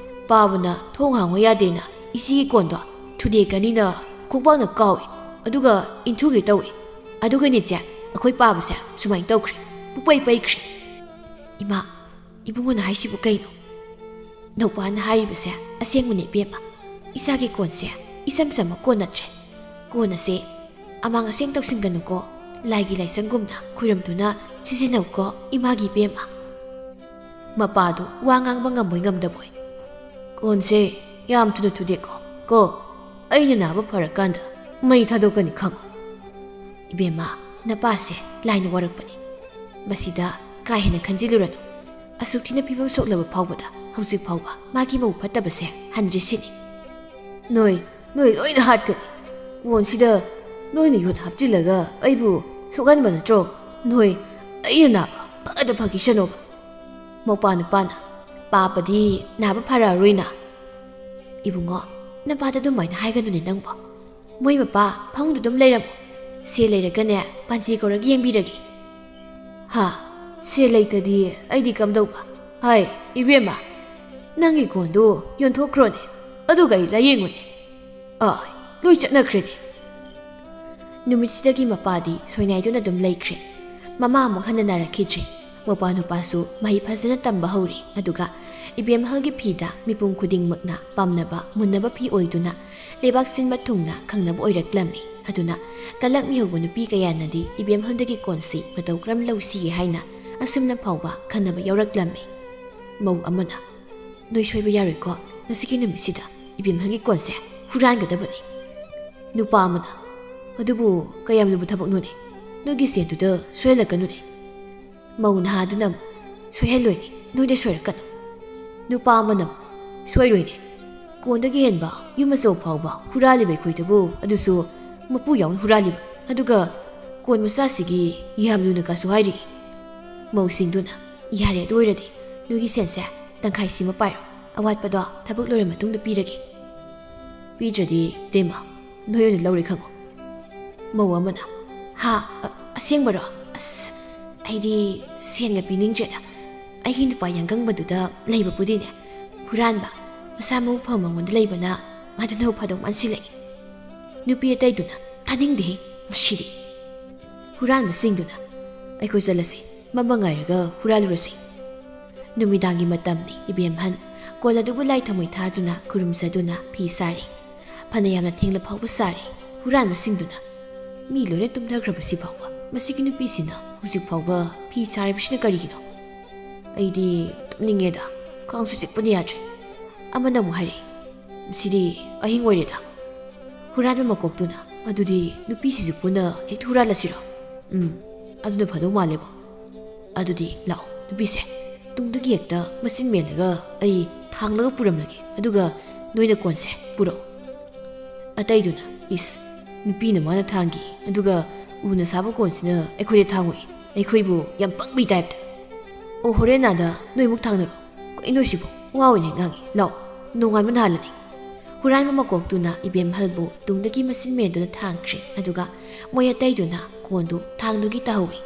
ꯄꯥꯕꯅ ꯊꯣꯡ ꯍꯥꯡꯉꯣ ꯌꯥꯗꯦꯅ ꯏꯆꯦꯒꯤ ꯀꯣꯟꯗꯣ ꯊꯨꯗꯦꯛꯀꯅꯤꯅ ꯈꯣꯡꯄꯥꯛꯅ ꯀꯥꯎꯏ, ꯑꯗꯨꯒ ꯏꯟꯊꯨꯒꯦ ꯇꯧꯏ꯫ ꯑꯗꯨꯒꯅꯦ ꯏꯆꯦ, ꯑꯩꯈꯣꯏ ꯄꯥꯕꯁꯦ ꯁꯨꯃꯥꯏꯅ ꯇꯧꯈ꯭ꯔꯦ, ꯄꯨꯄꯩ ꯄꯩꯈ꯭ꯔꯦ꯫ ꯏꯃꯥ, ꯏꯕꯨꯡꯉꯣꯅ ꯍꯥꯏꯁꯤꯕꯨ ꯀꯩꯅꯣ? ꯅꯧꯄꯥꯅ ꯍꯥꯏꯔꯤꯕꯁꯦ ꯑꯁꯦꯡꯕꯅꯦ ꯏꯕꯦꯝꯃ꯫ ꯏꯆꯥꯒꯤ ꯀꯣꯟꯁꯦ ꯏꯆꯝ ꯆꯝꯕ ꯀꯣꯟ ꯅꯠꯇ꯭ꯔꯦ꯫ ꯀꯣꯟ ꯑꯁꯦ ꯑꯃꯥꯡ ꯑꯁꯦꯡ ꯇꯧꯁꯤꯟꯒꯅꯨꯀꯣ, ꯂꯥꯏꯒꯤ ꯂꯥꯏꯁꯪꯒꯨꯝꯅ ꯈꯣꯏꯔꯝꯗꯨꯅ ꯁꯤꯖꯤꯟꯅꯧꯀꯣ ꯏꯃꯥꯒꯤ ꯏꯕꯦꯝꯃ꯫ ꯃꯄꯥꯗꯨ ꯋꯥ ꯉꯥꯡꯕ ꯉꯝꯕꯣꯏ ꯉꯝꯗꯕꯣꯏ꯫ ꯀꯣꯟꯁꯦ ꯌꯥꯝ ꯊꯨꯅ ꯊꯨꯗꯦꯛꯀꯣ ꯀꯣ, ꯑꯩꯅ ꯅꯥꯕ ꯐꯔꯀꯥꯟꯗ ꯃꯩ ꯊꯥꯗꯣꯛꯀꯅꯤ ꯈꯪꯉꯨ꯫ ꯏꯕꯦꯝꯃ, ꯅꯄꯥꯁꯦ ꯂꯥꯏꯅ ꯋꯥꯔꯛꯄꯅꯤ꯫ ꯃꯁꯤꯗ ꯀꯥ ꯍꯦꯟꯅ ꯈꯟꯖꯤꯜꯂꯨꯔꯅꯨ꯫ ꯑꯁꯨꯛ ꯊꯤꯅ ꯐꯤꯕꯝ ꯁꯣꯛꯂꯕ ꯐꯥꯎꯕꯗ ꯍꯧꯖꯤꯛ ꯐꯥꯎꯕ ꯃꯥꯒꯤ ꯃꯧ ꯐꯠꯇꯕꯁꯦ ꯍꯟꯗ꯭ꯔꯤꯁꯤꯅꯤ꯫ ꯅꯣꯏ, ꯅꯣꯏ ꯂꯣꯏꯅ ꯍꯥꯠꯀꯅꯤ꯫ ꯀꯣꯟꯁꯤꯗ ꯅꯣꯏꯅ ꯌꯣꯠ ꯍꯥꯞꯆꯤꯜꯂꯒ ꯑꯩꯕꯨ ꯁꯣꯛꯍꯟꯕ ꯅꯠꯇ꯭ꯔꯣ? ꯅꯣꯏ ꯑꯩꯅ ꯅꯥꯕ ꯐꯗ ꯐꯈꯤꯁꯅꯣꯕ꯫ ꯃꯧꯄꯥ ꯅꯨꯄꯥꯅ, ꯄꯥꯕꯗꯤ ꯅꯥꯕ ꯐꯔꯛꯑꯔꯣꯏꯅ꯫ ꯏꯕꯨꯡꯉꯣ, ꯅꯄꯥꯗ ꯑꯗꯨꯃꯥꯏꯅ ꯍꯥꯏꯒꯅꯨꯅꯦ ꯅꯪꯕꯣ꯫ ꯃꯣꯏ ꯃꯄꯥ ꯐꯃꯨꯡꯗ ꯑꯗꯨꯝ ꯂꯩꯔꯝꯃꯣ꯫ ꯁꯦ ꯂꯩꯔꯒꯅꯦ ꯄꯥꯟꯖꯤ ꯀꯧꯔꯒ ꯌꯦꯡꯕꯤꯔꯒꯦ꯫ ꯍꯥ? ꯁꯦ ꯂꯩꯇꯗꯤ ꯑꯩꯗꯤ ꯀꯝꯗꯧꯕ? ꯍꯥꯏ, ꯏꯕꯦꯝꯃ, ꯅꯪꯒꯤ ꯀꯣꯟꯗꯣ ꯌꯣꯟꯊꯣꯛꯈ꯭ꯔꯣꯅꯦ, ꯑꯗꯨꯒ ꯑꯩ ꯂꯥꯌꯦꯡꯉꯨꯅꯦ꯫ ꯑꯥ, ꯂꯣꯏ ꯆꯠꯅꯈ꯭ꯔꯦꯅꯦ꯫ ꯅꯨꯃꯤꯠꯁꯤꯗꯒꯤ ꯃꯄꯥꯗꯤ ꯁꯣꯏꯅꯥꯏꯗꯨꯅ ꯑꯗꯨꯝ ꯂꯩꯈ꯭ꯔꯦ꯫ ꯃꯃꯥ ꯑꯃꯨꯛ ꯍꯟꯅ ꯅꯥꯔꯛꯈꯤꯗ꯭ꯔꯦ꯫ ꯃꯧꯄꯥ ꯅꯨꯄꯥꯁꯨ ꯃꯍꯩ ꯐꯖꯅ ꯇꯝꯕ ꯍꯧꯔꯦ꯫ ꯑꯗꯨꯒ ꯏꯕꯦꯝꯍꯜꯒꯤ ꯐꯤꯗ ꯃꯤꯄꯨꯝ ꯈꯨꯗꯤꯡꯃꯛꯅ ꯄꯥꯝꯅꯕ ꯃꯨꯟꯅꯕ ꯐꯤ ꯑꯣꯏꯗꯨꯅ ꯂꯩꯕꯥꯛ ꯁꯤꯟꯕ ꯊꯨꯡꯅ ꯈꯪꯅꯕ ꯑꯣꯏꯔꯛꯂꯝꯃꯤ꯫ ꯑꯗꯨꯅ ꯀꯂꯛ ꯃꯤꯍꯧꯕ ꯅꯨꯄꯤ ꯀꯌꯥꯅꯗꯤ ꯏꯕꯦꯝꯍꯜꯗꯒꯤ ꯀꯣꯟꯁꯤ ꯃꯇꯧ ꯀꯔꯝ ꯂꯧꯁꯤꯒꯦ ꯍꯥꯏꯅ ꯑꯁꯨꯝꯅ ꯐꯥꯎꯕ ꯈꯟꯅꯕ ꯌꯥꯎꯔꯛꯂꯝꯃꯤ꯫ ꯃꯧ ꯑꯃꯅ, "ꯅꯣꯏ ꯁꯣꯏꯕ ꯌꯥꯔꯣꯏꯀꯣ, ꯉꯁꯤꯒꯤ ꯅꯨꯃꯤꯠꯁꯤꯗ ꯏꯕꯦꯝꯍꯜꯒꯤ ꯀꯣꯟꯁꯦ ꯍꯨꯔꯥꯟꯒꯗꯕꯅꯤ"꯫ ꯅꯨꯄꯥ ꯑꯃꯅ, "ꯑꯗꯨꯕꯨ ꯀꯌꯥꯝ ꯂꯨꯕ ꯊꯕꯛꯅꯣꯅꯦ? ꯅꯣꯏꯒꯤ ꯁꯦꯟꯗꯨꯗ ꯁꯣꯏꯍꯜꯂꯛꯀꯅꯨꯅꯦ"꯫ ꯃꯧ ꯅꯍꯥꯗꯨꯅ ꯑꯃꯨꯛ, "ꯁꯣꯏꯍꯜꯂꯣꯏꯅꯦ, ꯅꯣꯏꯗ ꯁꯣꯏꯔꯛꯀꯅꯨ"꯫ ꯅꯨꯄꯥ ꯑꯃꯅ ꯑꯃꯨꯛ, "ꯁꯣꯏꯔꯣꯏꯅꯦ, ꯀꯣꯟꯗꯒꯤ ꯍꯦꯟꯕ ꯌꯨꯝ ꯑꯆꯧ ꯐꯥꯎꯕ ꯍꯨꯔꯥꯜꯂꯤꯕ ꯑꯩꯈꯣꯏꯗꯕꯨ, ꯑꯗꯨꯁꯨ ꯃꯄꯨ ꯌꯥꯎꯅ ꯍꯨꯔꯥꯜꯂꯤꯕ, ꯑꯗꯨꯒ ꯀꯣꯟ ꯃꯆꯥꯁꯤꯒꯤ ꯌꯥꯝ ꯂꯨꯅ ꯀꯥꯁꯨ ꯍꯥꯏꯔꯤ꯫ ꯃꯧꯁꯤꯡꯗꯨꯅ, "ꯌꯥꯔꯦ, ꯑꯗꯨ ꯑꯣꯏꯔꯗꯤ ꯅꯣꯏꯒꯤ ꯁꯦꯟꯁꯦ ꯇꯪꯈꯥꯏꯁꯤꯃ ꯄꯥꯏꯔꯣ, ꯑꯋꯥꯠꯄꯗꯣ ꯊꯕꯛ ꯂꯣꯏꯔ ꯃꯇꯨꯡꯗ ꯄꯤꯔꯒꯦ꯫ ꯄꯤꯗ꯭ꯔꯗꯤ ꯏꯇꯩꯃ, ꯅꯣꯏ ꯑꯣꯏꯅ ꯂꯧꯔꯦ ꯈꯪꯉꯣ"꯫ ꯃꯧ ꯑꯃꯅ, "ꯍꯥ? ꯑ-, ꯑꯁꯦꯡꯕꯔꯣ? ꯑꯁ, ꯑꯩꯗꯤ ꯁꯦꯟꯒ ꯄꯤꯅꯤꯡꯗ꯭ꯔꯦꯗ꯫ ꯑꯩꯒꯤ ꯅꯨꯄꯥ ꯌꯥꯡꯒꯪꯕꯗꯨꯗ ꯂꯩꯕꯕꯨꯗꯤꯅꯦ, ꯍꯨꯔꯥꯟꯕ, ꯃꯁꯥ ꯃꯎ ꯐꯕ ꯃꯉꯣꯟꯗ ꯂꯩꯕꯅ ꯃꯗꯨꯅ ꯐꯗꯧ ꯃꯥꯟꯁꯤꯜꯂꯛꯏ"꯫ ꯅꯨꯄꯤ ꯑꯇꯩꯗꯨꯅ, "ꯇꯥꯅꯤꯡꯗꯦꯍꯦ, ꯃꯁꯤꯗꯤ"꯫ ꯍꯨꯔꯥꯟꯕꯁꯤꯡꯗꯨꯅ, "ꯑꯩꯈꯣꯏ ꯆꯠꯂꯁꯤ, ꯃꯃ ꯉꯥꯏꯔꯒ ꯍꯨꯔꯥꯜꯂꯨꯔꯁꯤ"꯫ ꯅꯨꯃꯤꯗꯥꯡꯒꯤ ꯃꯇꯝꯅꯤ꯫ ꯏꯕꯦꯝꯍꯟ ꯀꯣꯜ ꯑꯗꯨꯕꯨ ꯂꯥꯏ ꯊꯃꯣꯏ ꯊꯥꯗꯨꯅ ꯈꯨꯔꯨꯝꯖꯗꯨꯅ ꯐꯤ ꯁꯥꯔꯤ꯫ ꯐꯅ ꯌꯥꯝꯅ ꯊꯦꯡꯂ ꯐꯥꯎꯕ ꯁꯥꯔꯤ꯫ ꯍꯨꯔꯥꯟꯕꯁꯤꯡꯗꯨꯅ, "ꯃꯤ ꯂꯣꯏꯅ ꯇꯨꯝꯅꯈ꯭ꯔꯕꯁꯤ ꯐꯥꯎꯕ ꯃꯁꯤꯒꯤ ꯅꯨꯄꯤꯁꯤꯅ ꯍꯧꯖꯤꯛ ꯐꯥꯎꯕ ꯐꯤ ꯁꯥꯔꯤꯕꯁꯤꯅ ꯀꯔꯤꯒꯤꯅꯣ? ꯑꯩꯗꯤ ꯇꯨꯝꯅꯤꯡꯉꯦꯗ, ꯀꯥꯡꯁꯨ ꯆꯤꯛꯄꯅ ꯌꯥꯗ꯭ꯔꯦ"꯫ ꯑꯃꯅ ꯑꯃꯨꯛ ꯍꯥꯏꯔꯛꯏ, "ꯃꯁꯤꯗꯤ ꯑꯍꯤꯡ ꯑꯣꯏꯔꯦꯗ"꯫ ꯍꯨꯔꯥꯟꯕ ꯃꯀꯣꯛꯇꯨꯅ, "ꯑꯗꯨꯗꯤ ꯅꯨꯄꯤꯁꯤꯁꯨ ꯄꯨꯟꯅ ꯍꯦꯛꯇ ꯍꯨꯔꯥꯜꯂꯁꯤꯔꯣ? ꯎꯝ, ꯑꯗꯨꯅ ꯐꯗꯧ ꯃꯥꯜꯂꯦꯕꯣ꯫ ꯑꯗꯨꯗꯤ ꯂꯥꯛꯑꯣ, ꯅꯨꯄꯤꯁꯦ, ꯇꯨꯡꯗꯒꯤ ꯍꯦꯛꯇ ꯃꯆꯤꯟ ꯃꯦꯜꯂꯒ ꯑꯩ ꯊꯥꯡꯂꯒ ꯄꯨꯔꯝꯂꯒꯦ, ꯑꯗꯨꯒ ꯅꯣꯏꯅ ꯀꯣꯟꯁꯦ ꯄꯨꯔꯛꯑꯣ"꯫ ꯑꯇꯩꯗꯨꯅ, "ꯏꯁ, ꯅꯨꯄꯤꯅ ꯃꯥꯅ ꯊꯥꯡꯈꯤ, ꯑꯗꯨꯒ ꯎꯅ ꯁꯥꯕ ꯀꯣꯟꯁꯤꯅ ꯑꯩꯈꯣꯏꯗ ꯊꯥꯡꯉꯣꯏ, ꯑꯩꯈꯣꯏꯕꯨ ꯌꯥꯝ ꯄꯪꯕꯩ ꯇꯥꯏꯞꯇ"꯫ "ꯑꯣ, ꯍꯣꯔꯦꯟ ꯑꯥꯗ ꯅꯣꯏ ꯑꯃꯨꯛ ꯊꯥꯡꯅꯔꯣ꯫ ꯀꯩꯅꯣ ꯁꯤꯕꯨ? ꯋꯥ ꯑꯣꯏꯅ ꯉꯥꯡꯉꯤ꯫ ꯂꯥꯛꯑꯣ, ꯅꯣꯡꯉꯥꯟꯕꯅ ꯍꯥꯜꯂꯅꯤ"꯫ ꯍꯨꯔꯥꯟꯕ ꯃꯀꯣꯛꯇꯨꯅ ꯏꯕꯦꯝꯍꯜꯕꯨ ꯇꯨꯡꯗꯒꯤ ꯃꯆꯤꯟ ꯃꯦꯟꯗꯨꯅ ꯊꯥꯡꯈ꯭ꯔꯦ, ꯑꯗꯨꯒ ꯃꯣꯏ ꯑꯇꯩꯗꯨꯅ ꯀꯣꯟꯗꯨ ꯊꯥꯡꯗꯨꯒꯤ ꯇꯥꯍꯧꯏ꯫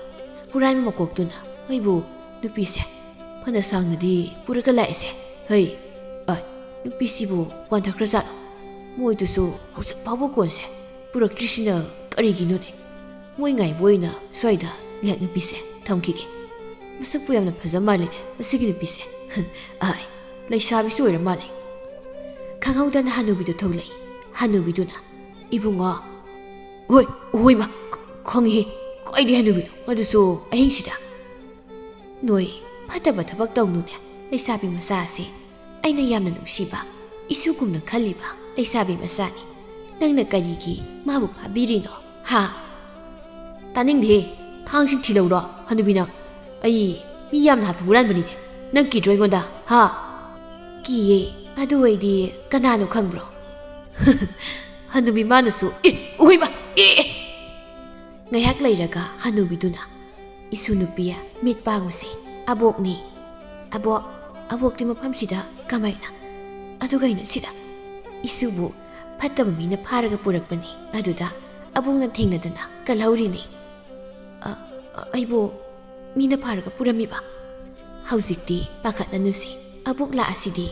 ꯍꯨꯔꯥꯟꯕ ꯃꯀꯣꯛꯇꯨꯅ, "ꯑꯩꯕꯨ ꯅꯨꯄꯤꯁꯦ ꯐꯅ ꯁꯥꯡꯅꯗꯤ ꯄꯨꯔꯒ ꯂꯥꯛꯏꯁꯦ꯫ ꯍꯩ, ꯑ, ꯅꯨꯄꯤꯁꯤꯕꯨ ꯋꯥꯟꯊꯈ꯭ꯔꯖꯥꯠꯂꯣ? ꯃꯣꯏꯗꯨꯁꯨ ꯍꯧꯖꯤꯛ ꯐꯥꯎꯕ ꯀꯣꯟꯁꯦ ꯄꯨꯔꯛꯇ꯭ꯔꯤꯁꯤꯅ ꯀꯔꯤꯒꯤꯅꯣꯅꯦ? ꯃꯣꯏ ꯉꯥꯏꯕ ꯑꯣꯏꯅ ꯁ꯭ꯋꯥꯏꯗ ꯉꯥꯏꯍꯥꯛ ꯅꯨꯄꯤꯁꯦ ꯊꯝꯈꯤꯒꯦ꯫ ꯃꯁꯛꯄꯨ ꯌꯥꯝꯅ ꯐꯖ ꯃꯥꯜꯂꯦꯅꯦ ꯃꯁꯤꯒꯤ ꯅꯨꯄꯤꯁꯦ꯫ ꯑꯥꯏ, ꯂꯩꯁꯥꯕꯤꯁꯨ ꯑꯣꯏꯔ ꯃꯥꯜꯂꯦ"꯫ ꯈꯪꯍꯧꯗꯅ ꯍꯅꯨꯕꯤꯗꯨ ꯊꯣꯛꯂꯛꯏ꯫ ꯍꯅꯨꯕꯤꯗꯨꯅ, "ꯏꯕꯨꯡꯉꯣ"꯫ "ꯍꯣꯏ, ꯍꯣꯏ, ꯃꯥ, ꯈ-, ꯈꯪꯉꯤꯍꯦ꯫ ꯀꯥꯏꯗꯩ ꯍꯅꯨꯕꯤꯅꯣ? ꯑꯗꯨꯁꯨ ꯑꯍꯤꯡꯁꯤꯗ"꯫ "ꯅꯣꯏ ꯐꯠꯇꯕ ꯊꯕꯛ ꯇꯧꯅꯨꯅꯦ, ꯂꯩꯁꯥꯕꯤ ꯃꯆꯥ ꯑꯁꯤ꯫ ꯑꯩꯅ ꯌꯥꯝꯅ ꯅꯨꯡꯁꯤꯕ, ꯏꯁꯨꯒꯨꯝꯅ ꯈꯜꯂꯤꯕ ꯂꯩꯁꯥꯕꯤ ꯃꯆꯥꯅꯤ꯫ ꯅꯪꯅ ꯀꯔꯤꯒꯤ ꯃꯥꯕꯨ ꯐꯥꯕꯤꯔꯤꯅꯣ, ꯍꯥ?" "ꯇꯥꯅꯤꯡꯗꯦꯍꯦ, ꯊꯥꯡꯁꯤꯡ ꯊꯤꯜꯂꯧꯔꯣ, ꯍꯅꯨꯕꯤ ꯅꯪ? ꯑꯩ ꯃꯤ ꯌꯥꯝꯅ ꯍꯥꯠꯄ ꯍꯨꯔꯥꯟꯕꯅꯤꯅꯦ, ꯅꯪ ꯀꯤꯗ꯭ꯔꯣ ꯑꯩꯉꯣꯟꯗ, ꯍꯥ?" "ꯀꯤꯌꯦ, "ꯑꯗꯨ ꯑꯣꯏꯗꯤ ꯀꯅꯥꯅꯣ ꯈꯪꯕ꯭ꯔꯣ?" ꯍꯅꯨꯕꯤ ꯃꯥꯅꯁꯨ, "ꯑꯦ, ꯎꯍꯩꯃ, ꯑꯦ, ꯑꯦ!" ꯉꯥꯏꯍꯥꯛ ꯂꯩꯔꯒ ꯍꯅꯨꯕꯤꯗꯨꯅ, "ꯏꯁꯨ ꯅꯨꯄꯤ, ꯃꯤꯠ ꯄꯥꯡꯉꯨꯁꯦ, ꯑꯕꯣꯛꯅꯤ꯫ ꯑꯕꯣꯛ, ꯑꯕꯣꯛꯇꯤ ꯃꯐꯝꯁꯤꯗ ꯀꯃꯥꯏꯅ? ꯑꯗꯨꯒ ꯑꯩꯅ ꯁꯤꯗ, ꯏꯁꯨꯕꯨ ꯐꯠꯇꯕ ꯃꯤꯅ ꯐꯥꯔꯒ ꯄꯨꯔꯛꯄꯅꯤ꯫ ꯑꯗꯨꯗ ꯑꯕꯣꯛꯅ ꯊꯦꯡꯅꯗꯅ ꯀꯜꯍꯧꯔꯤꯅꯤ꯫" "ꯑ, ꯑ, ꯑꯩꯕꯨ ꯃꯤꯅ ꯐꯥꯔꯒ ꯄꯨꯔꯝꯃꯤꯕ?" "ꯍꯧꯖꯤꯛꯇꯤ ꯄꯥꯈꯠꯂꯅꯨꯁꯤ, ꯑꯕꯣꯛ ꯂꯥꯛꯑꯁꯤꯗꯤ꯫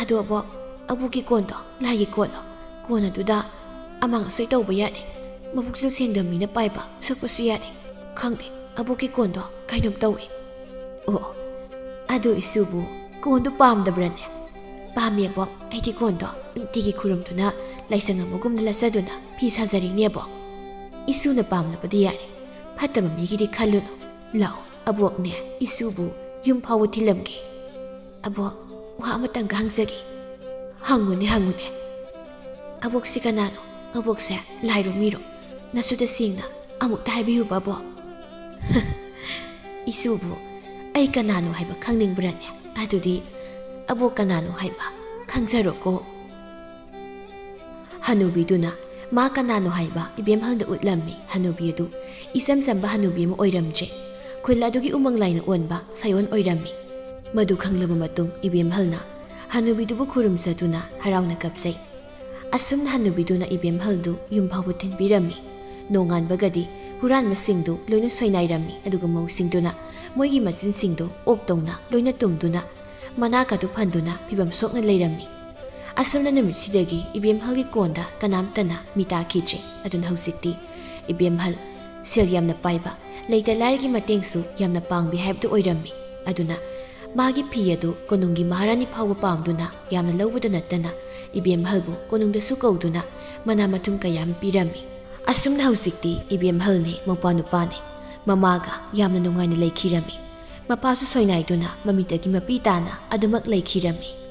ꯑꯗꯣ ꯑꯕꯣꯛ, ꯑꯕꯣꯛꯀꯤ ꯀꯣꯟꯗꯣ, ꯂꯥꯏꯒꯤ ꯀꯣꯟꯗꯣ, ꯀꯣꯟ ꯑꯗꯨꯗ ꯑꯃꯥꯡ ꯑꯁꯣꯏ ꯇꯧꯕ ꯌꯥꯗꯦ꯫ ꯃꯕꯨꯛꯆꯦꯜ ꯁꯦꯡꯗꯕ ꯃꯤꯅ ꯄꯥꯏꯕ, ꯁꯣꯛꯄꯁꯨ ꯌꯥꯗꯦ꯫ ꯈꯪꯗꯦ, ꯑꯕꯣꯛꯀꯤ ꯀꯣꯟꯗꯣ ꯀꯩꯅꯣꯝ ꯇꯧꯏ꯫" "ꯑꯣ, ꯑꯗꯨ ꯏꯁꯨꯕꯨ ꯀꯣꯟꯗꯣ ꯄꯥꯝꯗꯕ꯭ꯔꯅꯦ?" "ꯄꯥꯝꯃꯦ ꯑꯕꯣꯛ, ꯑꯩꯗꯤ ꯀꯣꯟꯗꯣ ꯅꯨꯡꯇꯤꯒꯤ ꯈꯨꯔꯨꯝꯗꯨꯅ, ꯂꯥꯏꯁꯪ ꯑꯃꯒꯨꯝꯅ ꯂꯠꯆꯗꯨꯅ ꯐꯤ ꯁꯥꯖꯔꯤꯅꯦ ꯑꯕꯣꯛ꯫ ꯏꯁꯨꯅ ꯄꯥꯝꯂꯕꯗꯤ ꯌꯥꯔꯦ, ꯐꯠꯇꯕ ꯃꯤꯒꯤꯗꯤ ꯈꯜꯂꯨꯅꯨ꯫ ꯂꯥꯛꯑꯣ, ꯑꯕꯣꯛꯅꯦ ꯏꯁꯨꯕꯨ ꯌꯨꯝ ꯐꯥꯎꯕ ꯊꯤꯜꯂꯝꯒꯦ꯫ ꯑꯕꯣꯛ, ꯋꯥ ꯑꯃꯇꯪꯒ ꯍꯪꯖꯒꯦ꯫" "ꯍꯪꯉꯨꯅꯦ, ꯍꯪꯉꯨꯅꯦ꯫" "ꯑꯕꯣꯛꯁꯤ ꯀꯅꯥꯅꯣ? ꯑꯕꯣꯛꯁꯦ ꯂꯥꯏꯔꯣ ꯃꯤꯔꯣ? ꯅꯁꯨ ꯇꯁꯦꯡꯅ ꯑꯃꯨꯛꯇ ꯍꯥꯏꯕꯤꯌꯨꯕ ꯑꯕꯣꯛ꯫" "ꯏꯁꯨꯕꯨ ꯑꯩ ꯀꯅꯥꯅꯣ ꯍꯥꯏꯕ ꯈꯪꯅꯤꯡꯕ꯭ꯔꯅꯦ? ꯑꯗꯨꯗꯤ ꯑꯕꯣꯛ ꯀꯅꯥꯅꯣ ꯍꯥꯏꯕ ꯈꯪꯖꯔꯣꯀꯣ꯫" ꯍꯅꯨꯕꯤꯗꯨꯅ ꯃꯥ ꯀꯅꯥꯅꯣ ꯍꯥꯏꯕ ꯏꯕꯦꯝꯍꯜꯗ ꯎꯠꯂꯝꯃꯤ꯫ ꯍꯅꯨꯕꯤ ꯑꯗꯨ ꯏꯆꯝ ꯆꯝꯕ ꯍꯅꯨꯕꯤ ꯑꯃ ꯑꯣꯏꯔꯝꯗ꯭ꯔꯦ꯫ ꯈꯨꯜ ꯑꯗꯨꯒꯤ ꯎꯃꯪ ꯂꯥꯏꯅ ꯑꯣꯟꯕ ꯁꯥꯌꯣꯟ ꯑꯣꯏꯔꯝꯃꯤ꯫ ꯃꯗꯨ ꯈꯪꯂꯕ ꯃꯇꯨꯡ ꯏꯕꯦꯝꯍꯜꯅ ꯍꯅꯨꯕꯤꯗꯨꯕꯨ ꯈꯨꯔꯨꯝꯖꯗꯨꯅ ꯍꯔꯥꯎꯅ ꯀꯞꯆꯩ꯫ ꯑꯁꯨꯝꯅ ꯍꯅꯨꯕꯤꯗꯨꯅ ꯏꯕꯦꯝꯍꯜꯗꯨ ꯌꯨꯝ ꯐꯥꯎꯕ ꯊꯤꯟꯕꯤꯔꯝꯃꯤ꯫ ꯅꯣꯡꯉꯥꯟꯕꯒꯗꯤ ꯍꯨꯔꯥꯟꯕꯁꯤꯡꯗꯨ ꯂꯣꯏꯅ ꯁꯣꯏꯅꯥꯏꯔꯝꯃꯤ, ꯑꯗꯨꯒ ꯃꯧꯁꯤꯡꯗꯨꯅ ꯃꯣꯏꯒꯤ ꯃꯆꯤꯟꯁꯤꯡꯗꯨ ꯑꯣꯛ ꯇꯧꯅ ꯂꯣꯏꯅ ꯇꯨꯝꯗꯨꯅ ꯃꯅꯥ ꯀꯥꯇꯨ ꯐꯟꯗꯨꯅ ꯐꯤꯕꯝ ꯁꯣꯛꯅ ꯂꯩꯔꯝꯃꯤ꯫ ꯑꯁꯨꯝꯅ ꯅꯨꯃꯤꯠꯁꯤꯗꯒꯤ ꯏꯕꯦꯝꯍꯜꯒꯤ ꯀꯣꯟꯗ ꯀꯅꯥꯝꯇꯅ ꯃꯤ ꯇꯥꯈꯤꯗ꯭ꯔꯦ꯫ ꯑꯗꯨꯅ ꯍꯧꯖꯤꯛꯇꯤ ꯏꯕꯦꯝꯍꯜ ꯁꯦꯜ ꯌꯥꯝꯅ ꯄꯥꯏꯕ, ꯂꯩꯇ ꯂꯥꯏꯔꯒꯤ ꯃꯇꯦꯡꯁꯨ ꯌꯥꯝꯅ ꯄꯥꯡꯕꯤ ꯍꯥꯏꯕꯗꯨ ꯑꯣꯏꯔꯝꯃꯤ꯫ ꯑꯗꯨꯅ ꯃꯥꯒꯤ ꯐꯤ ꯑꯗꯨ ꯀꯣꯅꯨꯡꯒꯤ ꯃꯍꯥꯔꯥꯅꯤ ꯐꯥꯎꯕ ꯄꯥꯝꯗꯨꯅ ꯌꯥꯝꯅ ꯂꯧꯕꯗ ꯅꯠꯇꯅ ꯏꯕꯦꯝꯍꯜꯕꯨ ꯀꯣꯅꯨꯡꯗꯁꯨ ꯀꯧꯗꯨꯅ ꯃꯅꯥ ꯃꯊꯨꯝ ꯀꯌꯥ ꯑꯃ ꯄꯤꯔꯝꯃꯤ꯫ ꯑꯁꯨꯝꯅ ꯍꯧꯖꯤꯛꯇꯤ ꯏꯕꯦꯝꯍꯜꯅꯦ ꯃꯧꯄ꯭ꯋꯥ ꯅꯨꯄꯥꯅꯦ ꯃꯃꯥꯒ ꯌꯥꯝꯅ ꯅꯨꯡꯉꯥꯏꯅ ꯂꯩꯈꯤꯔꯝꯃꯤ꯫ ꯃꯄꯥꯁꯨ ꯁꯣꯏꯅꯥꯏꯗꯨꯅ ꯃꯃꯤꯠꯇꯒꯤ ꯃꯄꯤ ꯇꯥꯅ ꯑꯗꯨꯃꯛ ꯂꯩꯈꯤꯔꯝꯃꯤ꯫